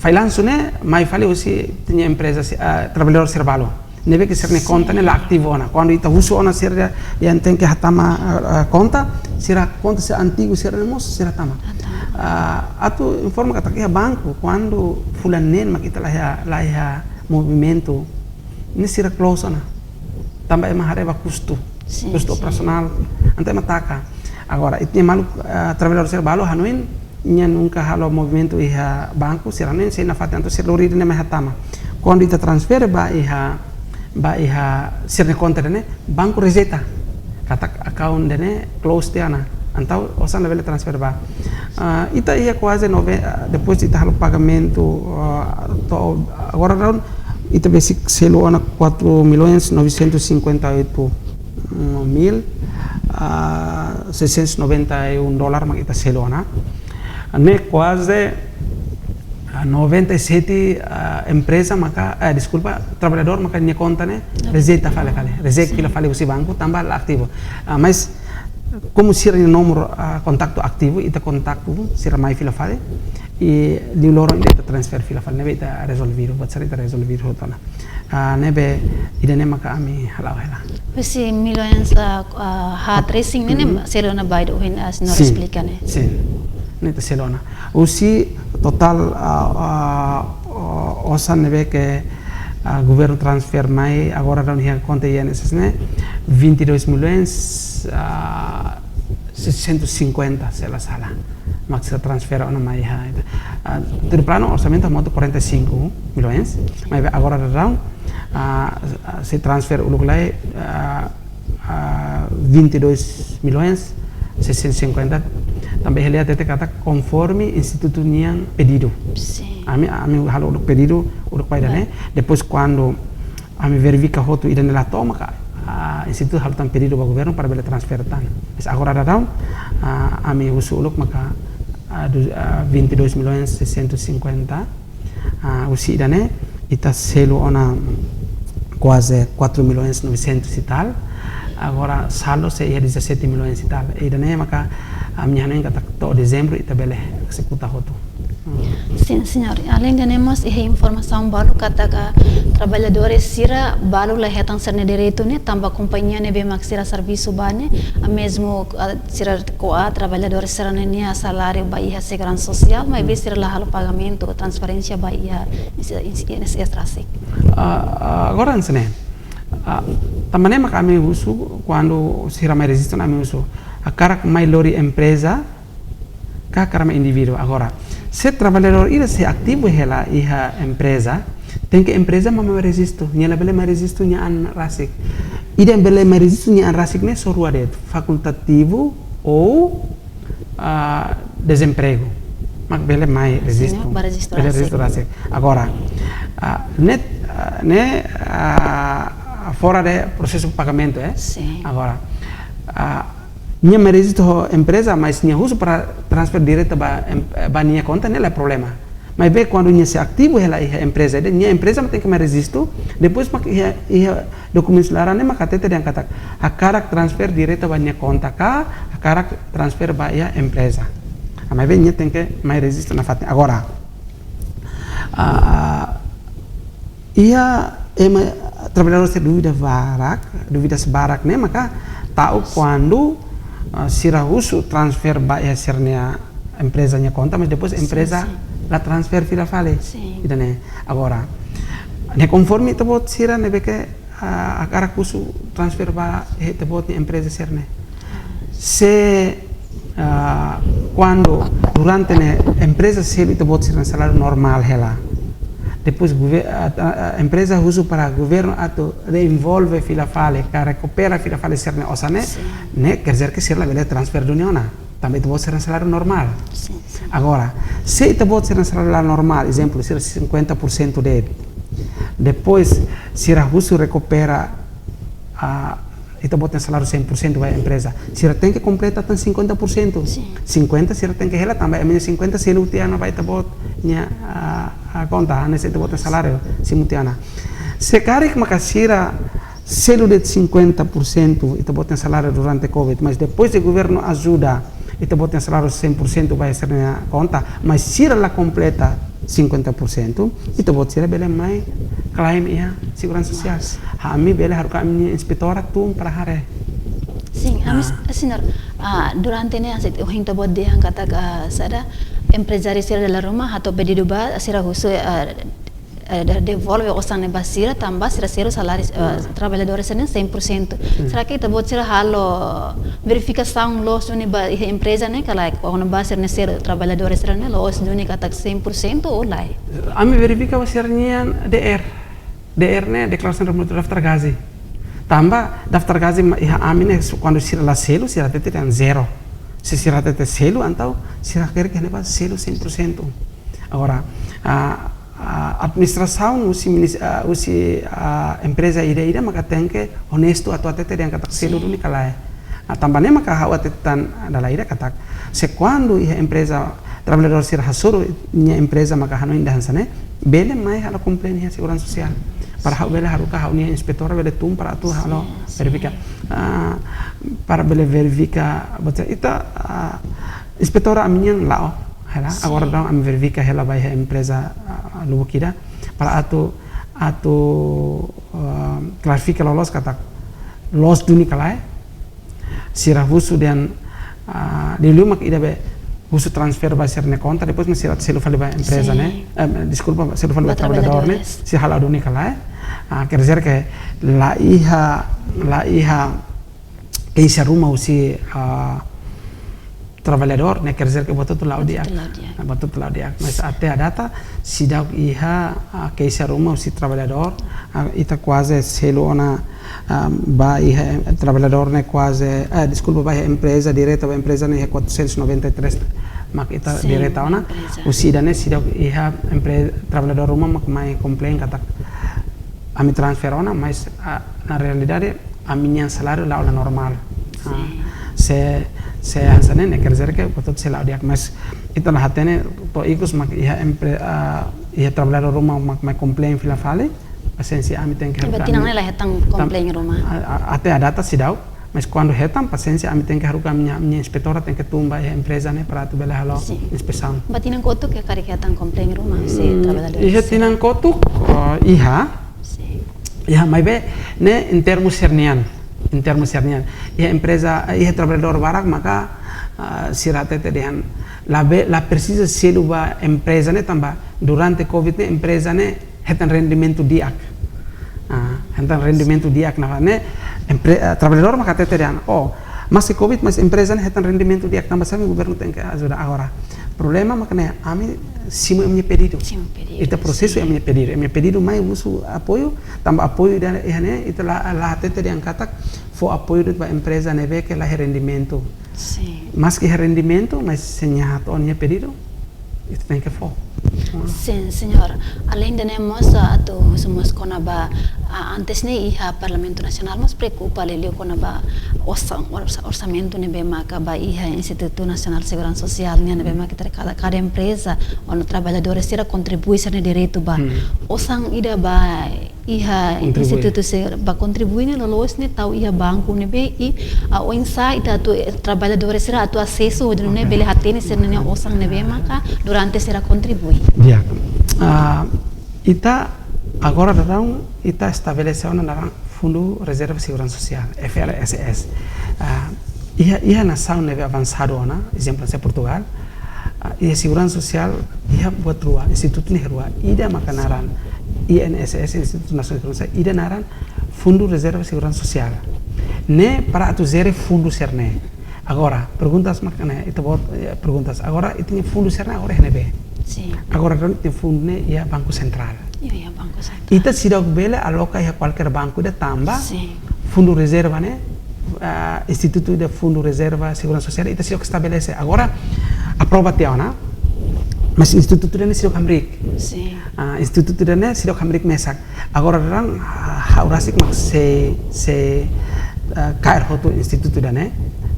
failansu ne'e mai fali husi ita-nia empreza si-, ah, traballadór sira balu. Ne'ebé ke sira-nia konta ne'e la ativu ona. Kuandu ita husu ona sira dehan tenke hatama, ah, ah, konta, sira konta sira antigu sira-ne'e mós sira tama. Hatama. Ah, atu informa katak iha banku, kuandu fulan neen mak ita la iha, la iha movimentu, ne'e sira close ona. Tanba ema haree ba kustu. Sin, kustu sin. Operasionál. Entaun ema taka. Agora, ita-nia maluk, ah, traballadór sira balu hanoin, nia nunka halo movimentu iha banku, sira hanoin sei nafatin, entaun sira lori ida-ne'e mai hatama. Kuandu ita transfere ba iha, ba iha sira-nia konta ida-ne'e, banku rejeita. Katak account ida-ne'e close tiha ona. Entaun osan labele transfere ba. Ah, ita iha kuaze nove-, ah, depois ita halo pagamentu, ah, to'o agora daudaun ita besik selu ona quatro milhões novecentos e cinquenta e oito mil, ah, seiscentos e noventa e um dólar mak ita selu ona. Ne'e kuaze, ah, noventa e sete, ah, empreza maka, eh, deskulpa, traballadór maka nia konta ne'e rejeita fali, fali. Reject Sin. fila fali husi banku, tanba la ativu. Ah, mais, komu sira-nia nomor, ah, kontaktu ativu, ita kontaktu, sira mai fila fali, i liu loron ida ita transfere fila fali, ne'ebé ita rezolve, buat sira ita rezolve hotu ona. Ah, ne'ebé ida-ne'e maka ami hala'o hela. Husi milhões, ah, ah, haat resin ne'e, Uhum. selu ona ba ida ohin, ah, señór Sin. esplika ne'e. Sin. Ne'e ita selu ona. Husi totál, ah, ah, o-, osan ne'ebé ke, ah, governu transfere mai agora daudaun iha konta INSS ne'e, vinte e dois milhões, ah, seiscentos e cinquenta, se la sala. Mak sira transfere ona mai iha. Ah, tuir planu orsamentu hamutuk quarenta e cinco milhões, maibé agora daudaun, ah, ah, sei transfere uluk lai, ah, ah, vinte e dois milhões seiscentos e cinquenta, tanba ita hatete katak konforme institutu nian pedidu. Sin. Ami, ami halo uluk pedidu, uluk ba ida-ne'e. Ba. Depois kuandu ami verifika hotu ida-ne'e la to'o maka, ah, Institutu halo tan pedidu ba governu para bele transfere tan. Mas agora daudaun, ah, ami husu uluk maka, ah, du-, ah, vinte e dois milhões seiscentos e cinquenta. Ah, husi ida-ne'e, ita selu ona kuaze quatro milhões novecentos e tal. Agora saldo sei iha dezassete milhões e tal. Ida-ne'e maka, ah, ami hanoin katak to'o dezembru ita bele ezekuta hotu. Hmm. Sin, señór. Aleinde ne'e mós iha informasaun balu katak traballadór sira balu la hetan sira-nia direitu ne'e, tanba kompañia ne'ebé mak sira servisu ba ne'e, ah, mezmu, ah, sira ko'a traballadór sira-nia saláriu ba iha seguransa sosiál, maibé sira la halo pagamentu, transferénsia ba iha I N S S rasik. Ah, ah, agora hanesan ne'e. Ah, tanba ne'e maka ami husu, kuandu sira mai rejistu ne'e ami husu. Hakarak mai lori empreza, ka hakarak mai indivíduu. Agora, se traballadór ida sei ativu hela iha empreza, tenke empreza mak mai rejistu, nia labele mai rejistu nia an rasik. Ida bele mai rejistu nia an rasik ne'e só rua de'it, fakultativu ou, ah, dezempregu. Mak bele mai rejistu. Sin, ba rejistu rasik. Bele rejistu rasik. Agora, ah, ne'e, ah, ne'e, ah, fora de prosesu pagamentu, eh? Sin. Agora, ah, nia mai rejistu ho empreza, mas nia husu para transfere direta ba em-, ba nia konta, ne'e la problema. Maibé kuandu nia sei ativu hela iha empreza, nia empreza mak tenke mai rejistu, depois mak iha, iha dokumentu sira ne'e mak hatete dehan katak hakarak transfere direta ba nia konta ka hakarak transfere ba iha empreza. Ah, maibé nia tenke mai rejistu nafatin. Agora, ah, iha ema traballadór sira dúvida barak, dúvidas barak ne'e maka ta'uk kuandu, ah, sira husu transfere ba iha sira-nia empreza nia konta, mas depois empreza la transfere fila fali. Sin. Ida-ne'e. Agora, ne'e konforme ita-boot sira ne'ebé ke, ah, hakarak husu transfere ba iha ita-boot nia empreza sira-ne'e. Se, ah, kuandu durante ne'e empreza selu ita-boot sira-nia saláriu normál hela. Depois gover-, ah, ah, ah, empreza husu para governu atu devolve fila fali, ka rekupera fila fali sira-nia osan ne'e, sin, ne'e quer dizer que sira labele transfere duni ona. Tanba ita-boot sira-nia saláriu normál. Sin, sin. Agora, se ita-boot sira-nia saláriu la normál, ezemplu, sira cinquenta por cento de'it. Depois, sira husu rekupera, ah, ita-boot nia saláriu cem por cento ba empreza. Sira tenke kompleta tan cinquenta por cento. Sin. Cinquenta sira tenke hela tanba ema nia cinquenta selu tiha ona ba ita-boot nia, ah, ah, konta, hanesan ita-boot nia saláriu, simu tiha ona. Se karik maka sira selu de'it cinquenta por cento ita-boot nia saláriu durante covid, mas depois de governu ajuda, ita-boot nia saláriu cem por cento ba sira-nia konta, mas sira la kompleta cinquenta por cento, ita-boot sira bele mai klaim iha seguransa sosiál. Ami bele haruka ami-nia inspetora tun para haree. Sin, ami, ah, señór, ah, durante ne'e hanesan ohin ita-boot dehan katak, ah, saida, emprezáriu sira dala ruma hato'o pedidu ba, sira husu, ah, eh, de-, devolve osan ne'e ba sira, tanba sira selu saláriu, eh, traballadór sira-ne'e cem por cento. Hmm. Será que ita-boot sira halo verifikasaun loos duni ba iha empreza ne'e, ka lae, kona-ba sira-ne'e selu traballadór sira-ne'e loos duni katak cem por cento ou lae? Ami verifika ba sira-nia D R. D R ne'e deklarasaun remuneratóriu daftar gaji. Tanba daftar gaji mak iha ami ne'e, kuandu sira la selu, sira hatete dehan zero. Se sira hatete selu, entaun sira hakerek iha ne'ebá selu cem por cento. Agora, ah, ah, administrasaun husi minis-, ah, husi, ah, empreza ida-ida maka tenke onestu atu hatete dehan katak selu, sin, duni ka lae. Ah, tanba ne'e maka ha'u hatete tan dala ida katak, se kuandu iha empreza traballadór sira hasoru nia empreza maka hanoin ida hanesan ne'e, bele mai halo komplain iha seguransa sosiál. Para ha'u bele haruka ha'u-nia inspetora bele tun para atu halo, sin, sin, verifika. Ah, para bele verifika, buat ita, ah, inspetora ami-nian la'o hela. Sin. Agora daudaun ami verifika hela ba iha empreza, ah, lubuk ida para atu, atu, ah, klarifika loloos katak loos duni ka lae. Sira husu dehan, ah, liuliu mak ida be husu transfere ba sira-nia konta, depois mak sira selu fali ba empreza, sin, ne'e. Eh, deskulpa, selu fali ba, ba traballadór, ne'e. Traballadores. Sira hala'o duni ka lae. Ah, quer dizer que la iha, la iha keixa ruma husi, ah, traballadór, ne'e quer dizer que buat hotu la'o di'ak. Buat hotu la'o di'ak. Buat hotu la'o di'ak. Mas até à data, seidauk iha, ah, keixa ruma husi traballadór, ah, ita kuaze selu ona, ah, ba iha em-, traballadór ne'e kuaze, eh, deskulpa, ba iha empreza, direta ba empreza ne'e iha quatrocentos e noventa e três mak ita, sin, direta ona, empreza. Husi ida-ne'e seidauk iha empre-, traballadór ruma mak mai komplain katak ami transfere ona, mas, ah, na realidade, ami-nian saláriu la'o normál. Ah, se, se hanesan ne'e, ne'e quer dizer que buat hotu sei la'o di'ak, mas ita la hatene to'o ikus mak iha empre-, ah, iha traballadór ruma mak mai komplain fila fali, pasiénsia ami tenke haruka ami-nian. Tinan ne'e la hetan komplain ruma. A, a, até à data seidauk, mas kuandu hetan, pasiénsia ami tenke haruka ami-nian, ami-nian inspetora tenke tun ba iha empreza ne'e para atu bele halo inspesaun. Ba tinan kotuk karik hetan komplain ruma husi traballadór? Iha tinan kotuk, ah, iha. Iha, maibé ne'e em termus sira-nian, em termus sira-nian. Iha empreza, iha traballadór barak maka, ah, sira hatete dehan labele, la presiza selu ba empreza ne'e tanba durante covid ne'e empreza ne'e hetan rendimentu di'ak. Ah, hetan rendimentu di'ak, ne'e empre-, ah, traballadór maka hatete dehan, oh, maski covid mas empreza ne'e hetan rendimentu di'ak tanba sá mak governu tenke ajuda agora. Problema mak ne'e, ami simu imi-nia pedidu. Simu pedidu, ita prosesu imi-nia pedidu. Imi-nia pedidu mai husu apoiu, tanba apoiu ida iha ne'e, ita la, la hatete dehan katak fó apoiu de'it ba empreza ne'ebé ke la iha rendimentu. Maski iha rendimentu, mas se nia hato'o nia pedidu, ita tenke fó. Sin, señór. Aleinde ne'e mós, ah, atu husu mós kona-ba, ah, antes ne'e iha Parlamentu Nasionál mós preokupa liuliu kona-ba orsa-, orsa-, orsamentu ne'ebé maka ba iha Institutu Nasionál Seguransa Sosiál nian ne'ebé maka kada, kada empreza ou traballadór sira kontribui sira-nia direitu ba. Osan ida ba iha institutu sira ba kontribui ne'e loloos ne'e tau iha banku ne'ebé i, ah, oinsá ita atu, eh, traballadór sira atu asesu hodi nune'e bele hatene sira-nia osan ne'ebé maka durante sira kontribui. Ya. Ah, ita agora daudaun ita estabelese ona naran Fundu Rezerva Seguransa Sosiál, F R S S. Ah, iha, iha nasaun ne'ebé avansadu ona, ezemplu hanesan Portugál, ah, iha seguransa sosiál iha buat rua, institutu ne'e rua, ida maka naran I N S S, Institutu Nasionál Seguransa, ida naran Fundu Rezerva Seguransa Sosiál. Ne'e para atu jere fundu sira-ne'e. Agora, perguntas mak ne'e, ita-boot, eh, perguntas. Agora, ita-nia fundu sira-ne'e agora iha ne'ebé? Sin. Agora daudaun ita-nia fundu ne'e iha Banku Sentrál. Iha, iha Banku Sentrál. Ita seidauk bele aloka iha kualkér banku ida tanba fundu rezerva ne'e, ah, institutu ida Fundu Rezerva Seguransa Sosiál, ita seidauk estabelese. Agora, aprova tiha ona, mas institutu ida-ne'e seidauk hamriik. Sin. Ah, institutu ida-ne'e seidauk hamriik mesak. Agora daudaun, ah, ha'u rasik mak sei, sei, ah, kaer hotu institutu ida-ne'e,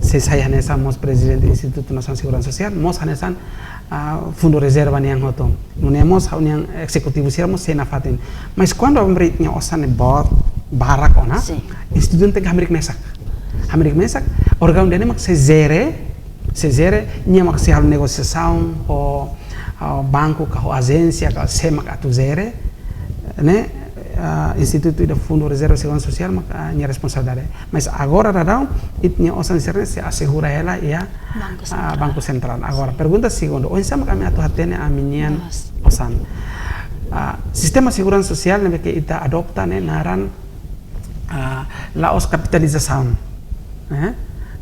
sei sai hanesan mós prezidente Institutu Nasionál Seguransa Sosiál, mós hanesan, ah, Fundu Rezerva nian hotu. Nune'e mós ha'u-nian ezekutivu sira mós sei nafatin. Mas kuandu hamriik nia osan ne'e boot, barak ona, institutu tenke hamriik mesak. Hamriik mesak, órgaun ida-ne'e mak sei jere, sei jere, nia mak sei halo negosiasaun ho, ah, banku ka ho ajénsia ka sé mak atu jere, ne'e, ah, institutu ida Fundu Rezerva Seguransa Sosiál mak, ah, nia responsabilidade. Mas agora daudaun, ita-nia osan sira-ne'e sei asegura hela iha, ah, Banku Sentrál. Banku Sentrál. Agora, pergunta segundu, oinsá mak ami atu hatene ami-nian osan? Ah, sistema seguransa sosiál ne'ebé ke ita adota ne'e naran, ah, la'ós kapitalizasaun. Eh?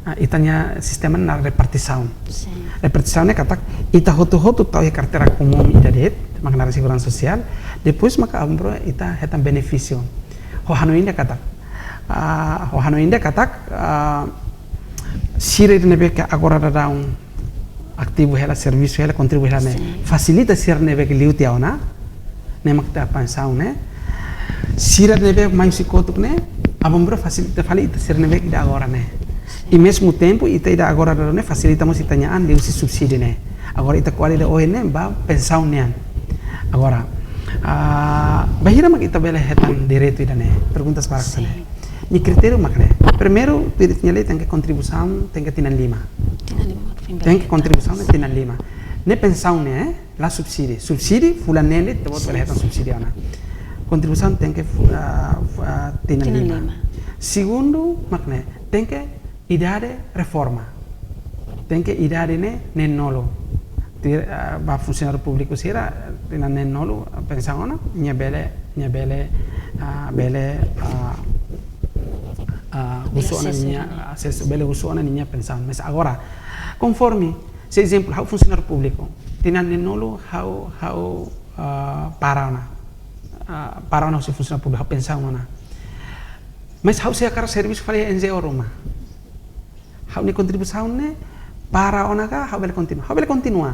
Ah, ita-nia sistema ne'e naran repartisaun. Sin. Repartisaun ne'e katak ita hotu-hotu tau iha karteira komún ida de'it, mak naran seguransa sosiál. Depois maka abambrua ita hetan benefísiu. Ho hanoin ida katak, ah, ho hanoin ida katak, ah, sira ne'ebé ke agora daudaun ativu hela, servisu hela, kontribui hela ne'e. Sin. Fasilita sira ne'ebé ke liu tiha ona, ne'e mak ita pensaun ne'e. Sira ne'ebé mai husi kotuk ne'e, abambrua fasilita fali ita sira ne'ebé ke ida agora ne'e. Sin. I mesmu tempu, ita ida agora daudaun ne'e fasilita mós ita-nia an liuhusi subsídiu ne'e. Agora ita ko'alia ida ohin ne'e ba pensaun nian. Agora, ah, bainhira mak ita bele hetan direitu ida-ne'e? Perguntas barak hanesan ne'e. Sin. Nia kritériu mak ne'e. Primeiru, tuir ita-nia lei tenke kontribuisaun, tenke tinan lima. Tinan lima, fim. Tenke kontribuisaun tinan lima. Ne'e pensaun ne'e, la subsídiu. Subsídiu, fulan neen de'it, ita-boot bele hetan subsídiu ona. Kontribuisaun tenke fu-, ah, fu-, ah, tinan lima. Tinan lima. Segundu, mak ne'e, tenke idade reforma. Tenke idade ne'e neen-nulu. Ti-, ah, ba funsionáriu públiku sira, tinan neen-nulu, ah, pensaun ona, nia bele, nia bele, ah, bele, ah, ah, husu ona ninia asesu, bele husu ona ninia pensaun. Mas agora, konforme, se ezemplu, ha'u funsionáriu públiku, tinan neen-nulu, ha'u, ha'u, ah, para ona. Ah, para ona husi funsionáriu públiku, ha'u pensaun ona. Mas ha'u sei hakarak servisu fali N G O ruma. Ha'u-nia kontribuisaun ne'e para ona ka, ha'u bele kontinua? Ha'u bele kontinua.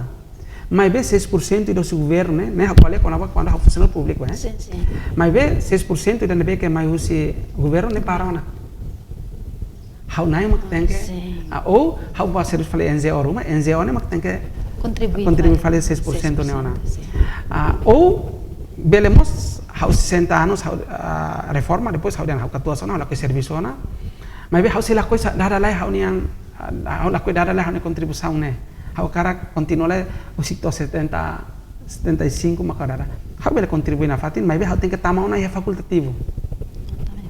Maibé seis por cento ida husi governu ne'e, ne'e ha'u ko'alia kona-ba kuandu ha'u funsionáriu públiku, eh. Sin, sin. Maibé seis por cento ida ne'ebé ke mai husi governu ne'e para ona. Ha'u-na'in mak tenke, Sin. ah, ou ha'u bá servisu fali N G O ruma, N G O ne'e mak tenke Kontribui kontribui fali fali seis por cento ne'e ona. Sin. Ah, ou bele mós ha'u sesenta anos ha'u, ah, reforma, depois ha'u dehan ha'u katuas ona, ha'u lakohi servisu ona. Maibé ha'u sei lakohi sa dada lai ha'u-nian, ah, ha'u lakohi dada lai ha'u-nia kontribuisaun ne'e. Ha'u hakarak kontinua lai husik to'o setenta, setenta e cinco maka dada. Ha'u bele kontribui nafatin, maibé ha'u tenke tama ona iha fakultativu.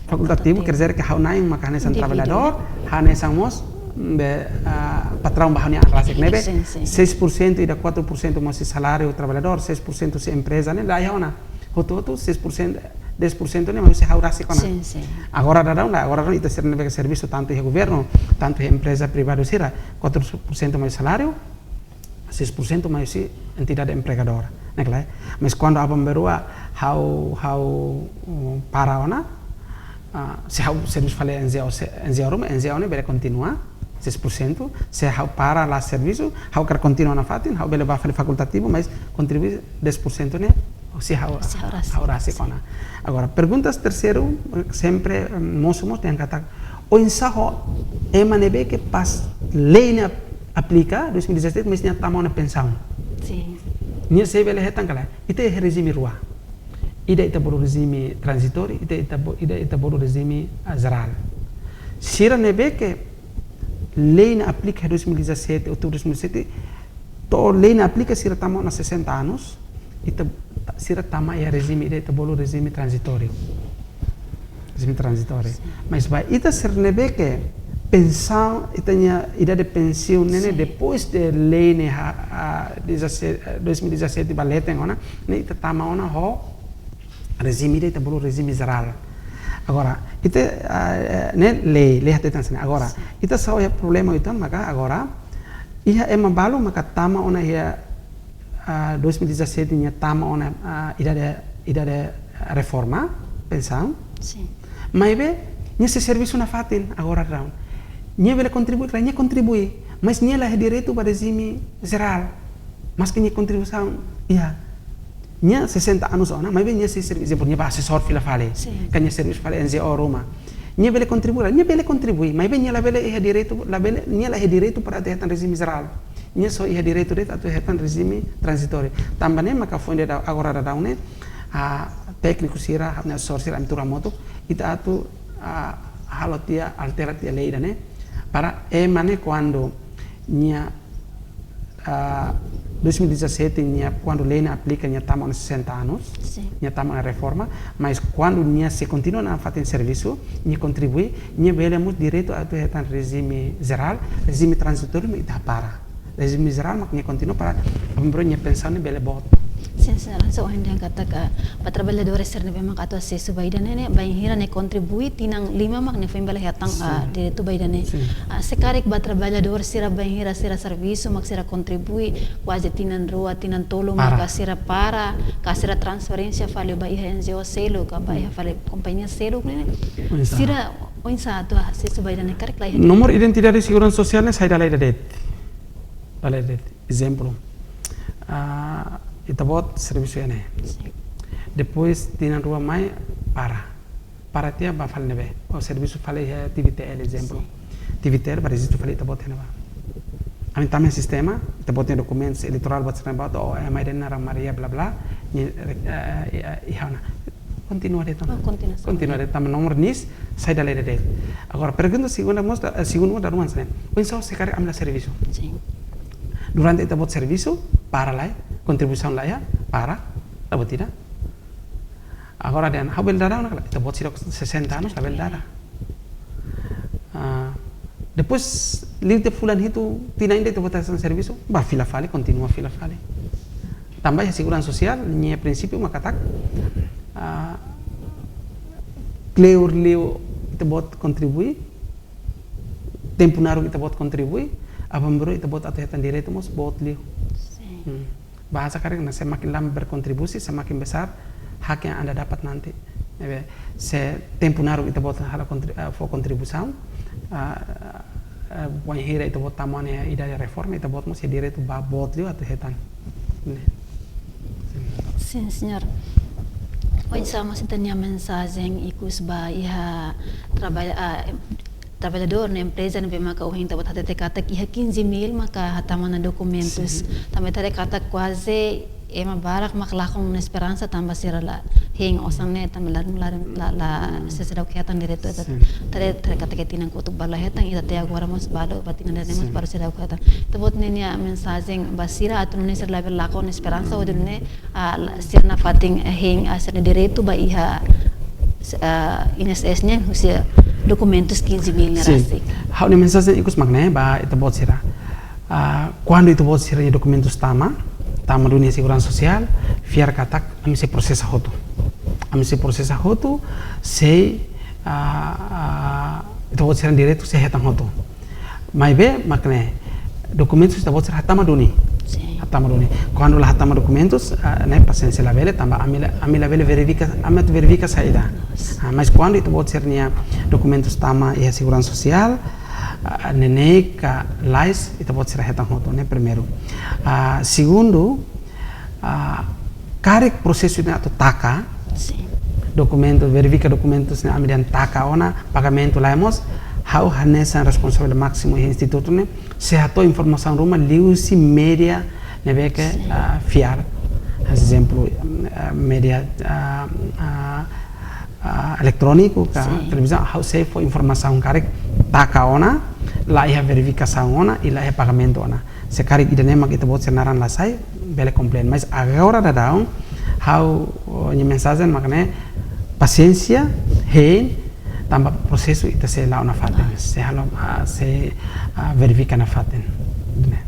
Fakultativu quer dizer que ha'u-na'in maka hanesan Indivídu. Traballadór, hanesan mós be, ah, patraun ba ha'u-nia an rasik ne'ebé. Sin, sin. Seis por cento ida quatro por cento mós husi saláriu traballadór, seis por cento husi empreza ne'e, la iha ona. Hotu-hotu seis por cento, dez por cento ne'e mós husi ha'u rasik ona. Sin, sin. Agora daudaun la, agora daudaun ita sira ne'ebé servisu tantu iha governu, tantu iha empreza privadu sira, quatro por cento mós saláriu, seis por cento mós husi entidade empregadora, ne'e klaru. Mas kuandu aban-bainrua ha'u, ha'u, um, para ona, ah, se ha'u servisu fali N G O, se, N G O ruma, N G O ne'e bele kontinua, seis por cento. Se ha'u para la servisu, ha'u hakarak kontinua nafatin, ha'u bele bá fali fakultativu, mas kontribui dez por cento ne'e husi ha'u, Husi ha'u rasik. ha'u rasik ona. Agora, perguntas terseiru, sempre, eh, mosu mós dehan katak, oinsá ho ema ne'ebé ke pas lei ne'e aplika, dois mil e dezassete, mas nia tama ona pensaun. Sin. Nia sei bele hetan ka lae? Ita iha rejime rua. Ida ita bolu rejime tranzitóriu, ida ita bo-, ida ita bolu rejime, ah, jerál. Sira ne'ebé ke lei ne'e aplika dois mil e dezassete, outubru dois mil e dezassete, to'o lei ne'e aplika sira tama ona sessenta anos, ita, sira tama iha rejime, ida ita bolu rejime tranzitóriu. Rejime tranzitóriu. Mas ba ita sira ne'ebé ke pensaun, ita-nia idade pensiun ne'e, ne'e Sin. depois de lei ne'e ha, ah, dezassete, eh, dois mil e dezassete ba leten ona, ne'e ita tama ona ho rejime ida ita bolu rejime jerál. Agora, ita, ah, eh, ne'e lei, lei hatete hanesan ne'e. Agora, Sin. ita só iha problema uitoan maka agora, iha ema balu maka tama ona iha, ah, dois mil e dezassete nia tama ona, ah, idade, idade reforma, pensaun. Sin. Maibé, nia sei servisu nafatin, agora daudaun. Nia bele kontribui, klaru, nia kontribui. Mas nia la iha direitu ba rejime jerál. Maski nia kontribuisaun iha. Nia sessenta anos ona, maibé nia sei servisu, por ezemplu, nia ba asesór fila fali. Sin. Ka nia servisu fali N G O ruma. Nia bele kontribui, nia bele kontribui, maibé nia la bele iha direitu, la bele, nia la iha direitu para atu hetan rejime jerál. Nia só iha direitu de'it atu hetan rejime tranzitóriu. Tanba ne'e maka foin daudaun, agora daudaun ne'e, ah, tékniku sira, ne'e asesór sira, ami tuur hamutuk, ita atu, ah, halo tiha, altera tiha lei ida-ne'e. Para ema ne'e kuandu nia, ah, dois mil e dezassete nia, kuandu lei ne'e aplika nia tama ona sessenta anos, Sin. nia tama ona reforma, mas kuandu nia sei kontinua nafatin servisu, nia kontribui, nia bele mós direitu atu hetan rejime jerál, rejime tranzitóriu mak ita para. Rejime jerál mak nia kontinua para aban-bainrua nia pensaun ne'e bele boot. Sin, sin, langsung ohin dehan katak ba traballadór sira ne'ebé maka atu asesu ba ida-ne'e, bainhira nia kontribui tinan lima mak nia foin bele hetan, ah, Sin. direitu ba ida-ne'e. Sin. Ah, se karik ba traballadór sira bainhira sira servisu mak sira kontribui kuaze tinan rua, tinan tolu Para. Maka sira para, ka sira transferénsia fali ba iha N G O seluk, ka ba iha fali kompañia seluk ne'e. Oinsá. Sira oinsá atu asesu ba ida-ne'e karik la iha. Númeru identidade seguransa sosiál ne'e sai dala ida de'it. Dala ida de'it. Ezemplu. Ah, ita-boot servisu iha ne'e. Depois tinan rua mai para. Para tiha ba fali ne'ebé. Ou servisu fali iha T V T L ezemplu. T V T L ba rejistu fali ita-boot iha ne'ebá. Ami tama iha sistema, ita-boot nia dokumentus eleitorál buat sira-ne'e ba, oh, ema ida-ne'e naran Maria bla bla, nia, eh, eh, iha ona. Kontinua de'it tama. Oh, kontinua. Kontinua de'it tama, númeru nia sai dala ida de'it. Agora, pergunta segunda mós, eh, segundu mós dala ruma hanesan ne'e. Oinsá se karik ami la servisu. Sin. Durante ita-boot servisu, para lai, kontribuisaun la iha, para, la buat ida. Agora dehan, ha'u bele dada ona ka lae, ita-boot sira sessenta anos la bele dada. Ah, depois, liu tiha fulan hitu, tinan ida ita-boot hanesan servisu, ba fila fali, kontinua fila fali. Tanba iha seguransa sosiál, nia prinsípiu mak katak, ah, kleur liu ita-boot kontribui, tempu naruk ita-boot kontribui, aban-bainrua ita-boot atu hetan direitu mós boot liu. Sin. Hmm. Bahasa karik ne'e semakin lama berkontribusi, semakin besar hak yang Anda dapat nanti. Ne'ebé, se tempu naruk ita-boot halo kontri-, eh, fó kontribuisaun, ah, eh, bainhira ita-boot tama ona iha idade reforma, ita-boot mós iha direitu ba boot liu atu hetan. Ne'e. Sin, señór. Oinsá mós ita-nia mensajen ikus ba iha traballa-, ah, em-, traballadór ne'e, empreza ne'ebé maka ohin ita-boot hatete katak iha quinze mil maka hatama ona dokumentus. Sin. Tanba ita haree katak kuaze ema barak mak lakon ona esperansa tanba sira la hein osan ne'e, tanba la, la, la, la, sira seidauk hetan direitu ita. Sin. Ita haree, ita haree katak tinan kotuk balu la hetan, ita até agora mós balu, ba tinan ida-ne'e mós, sin, balu seidauk hetan. Ita-boot ninia mensajen ba sira atu nune'e sira labele lakon ona esperansa, hodi nune'e, ah, la, sira nafatin, eh, hein, ah, sira-nia direitu ba iha, ah, I N S S nian husi dokumentus quinze mil ne'e, sin, rasik. Ha'u-nia mensajen ikus mak ne'e ba ita-boot sira. Ah, kuandu ita-boot sira-nia dokumentus tama, tama duni iha seguransa sosiál, fiar katak ami sei prosesa hotu. Ami sei prosesa hotu, sei, ah, ah, ita-boot sira-nia direitu sei hetan hotu. Maibé mak ne'e, dokumentus ita-boot sira hatama duni. Sin. Hatama duni. Kuandu la hatama dokumentus, ah, ne'e pasiénsia, labele, tanba ami la, ami labele verifika, ami atu verifika saida. Yes. Ah, mas kuandu ita-boot sira-nia dokumentus tama iha seguransa sosiál, ah, neineik ka lais, ita-boot sira hetan hotu, ne'e primeiru. Ah, segundu, ah, karik prosesu ne'e atu taka, sin, dokumentu, verifika dokumentus ne'e ami dehan taka ona, pagamentu la'ós, ha'u hanesan responsavel másimu iha institutu ne'e, sei hato'o informasaun ruma liuhusi média ne'ebé ke, sin, ah, fiar. Ezemplu, ah, média, ah, ah, ah, eletróniku ka, sin, televizaun, ha'u sei fó informasaun karik taka ona, la iha verifikasaun ona, i la iha pagamentu ona. Se karik ida-ne'e mak ita-boot sira naran la sai, bele komplain. Mas agora daudaun, ha'u, oh, nia mensajen mak ne'e, pasiénsia, hein, tanba prosesu ita sei la'o nafatin, sei halo, ah, sei, ah, verifika nafatin. Ne'e.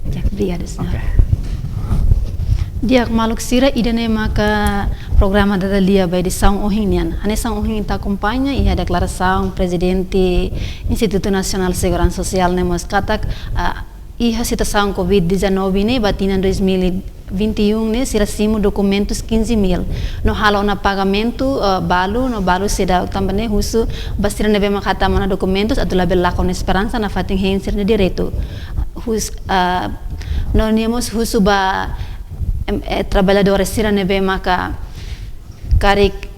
Di'ak, obrigada, señór. Oke. Di'ak, maluk sira, ida-ne'e maka programa Dada Lia ba edisaun ohin nian. Hanesan ohin ita akompaña iha deklarasaun Prezidente Institutu Nasionál Seguransa Sosiál ne'e mós katak, ah, iha situasaun covid dezanove ne'e, ba tinan dois mil e vinte e um ne'e, sira simu dokumentus quinze mil. No halo ona pagamentu, eh, balu, no balu seidauk, tanba ne'e husu ba sira ne'ebé mak hatama ona dokumentus, atu labele lakon ona esperansa nafatin hein sira-nia direitu. Hus-, eh, no nia mós husu ba, em, eh, traballadores sira ne'ebé maka karik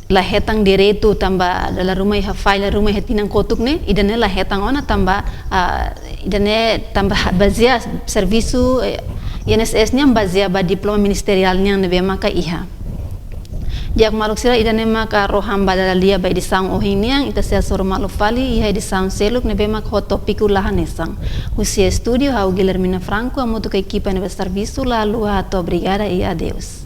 la hetan direitu tanba dala ruma iha falla ruma iha tinan kotuk ne'e, ida-ne'e la hetan ona tanba, ah, ida-ne'e tanba bazeia servisu, eh, I N S S nian bazeia ba diploma ministeriál nian ne'ebé maka iha. Di'ak maluk sira, ida-ne'e maka rohan ba Dada Lia ba edisaun ohin nian, ita sei hasoru malu fali iha edisaun seluk ne'ebé maka ho tópiku la hanesan. Husi estúdiu ha'u Guilhermina Franco, hamutuk ho ekipa ne'ebé servisu, la haluha hato'o obrigada i adeus.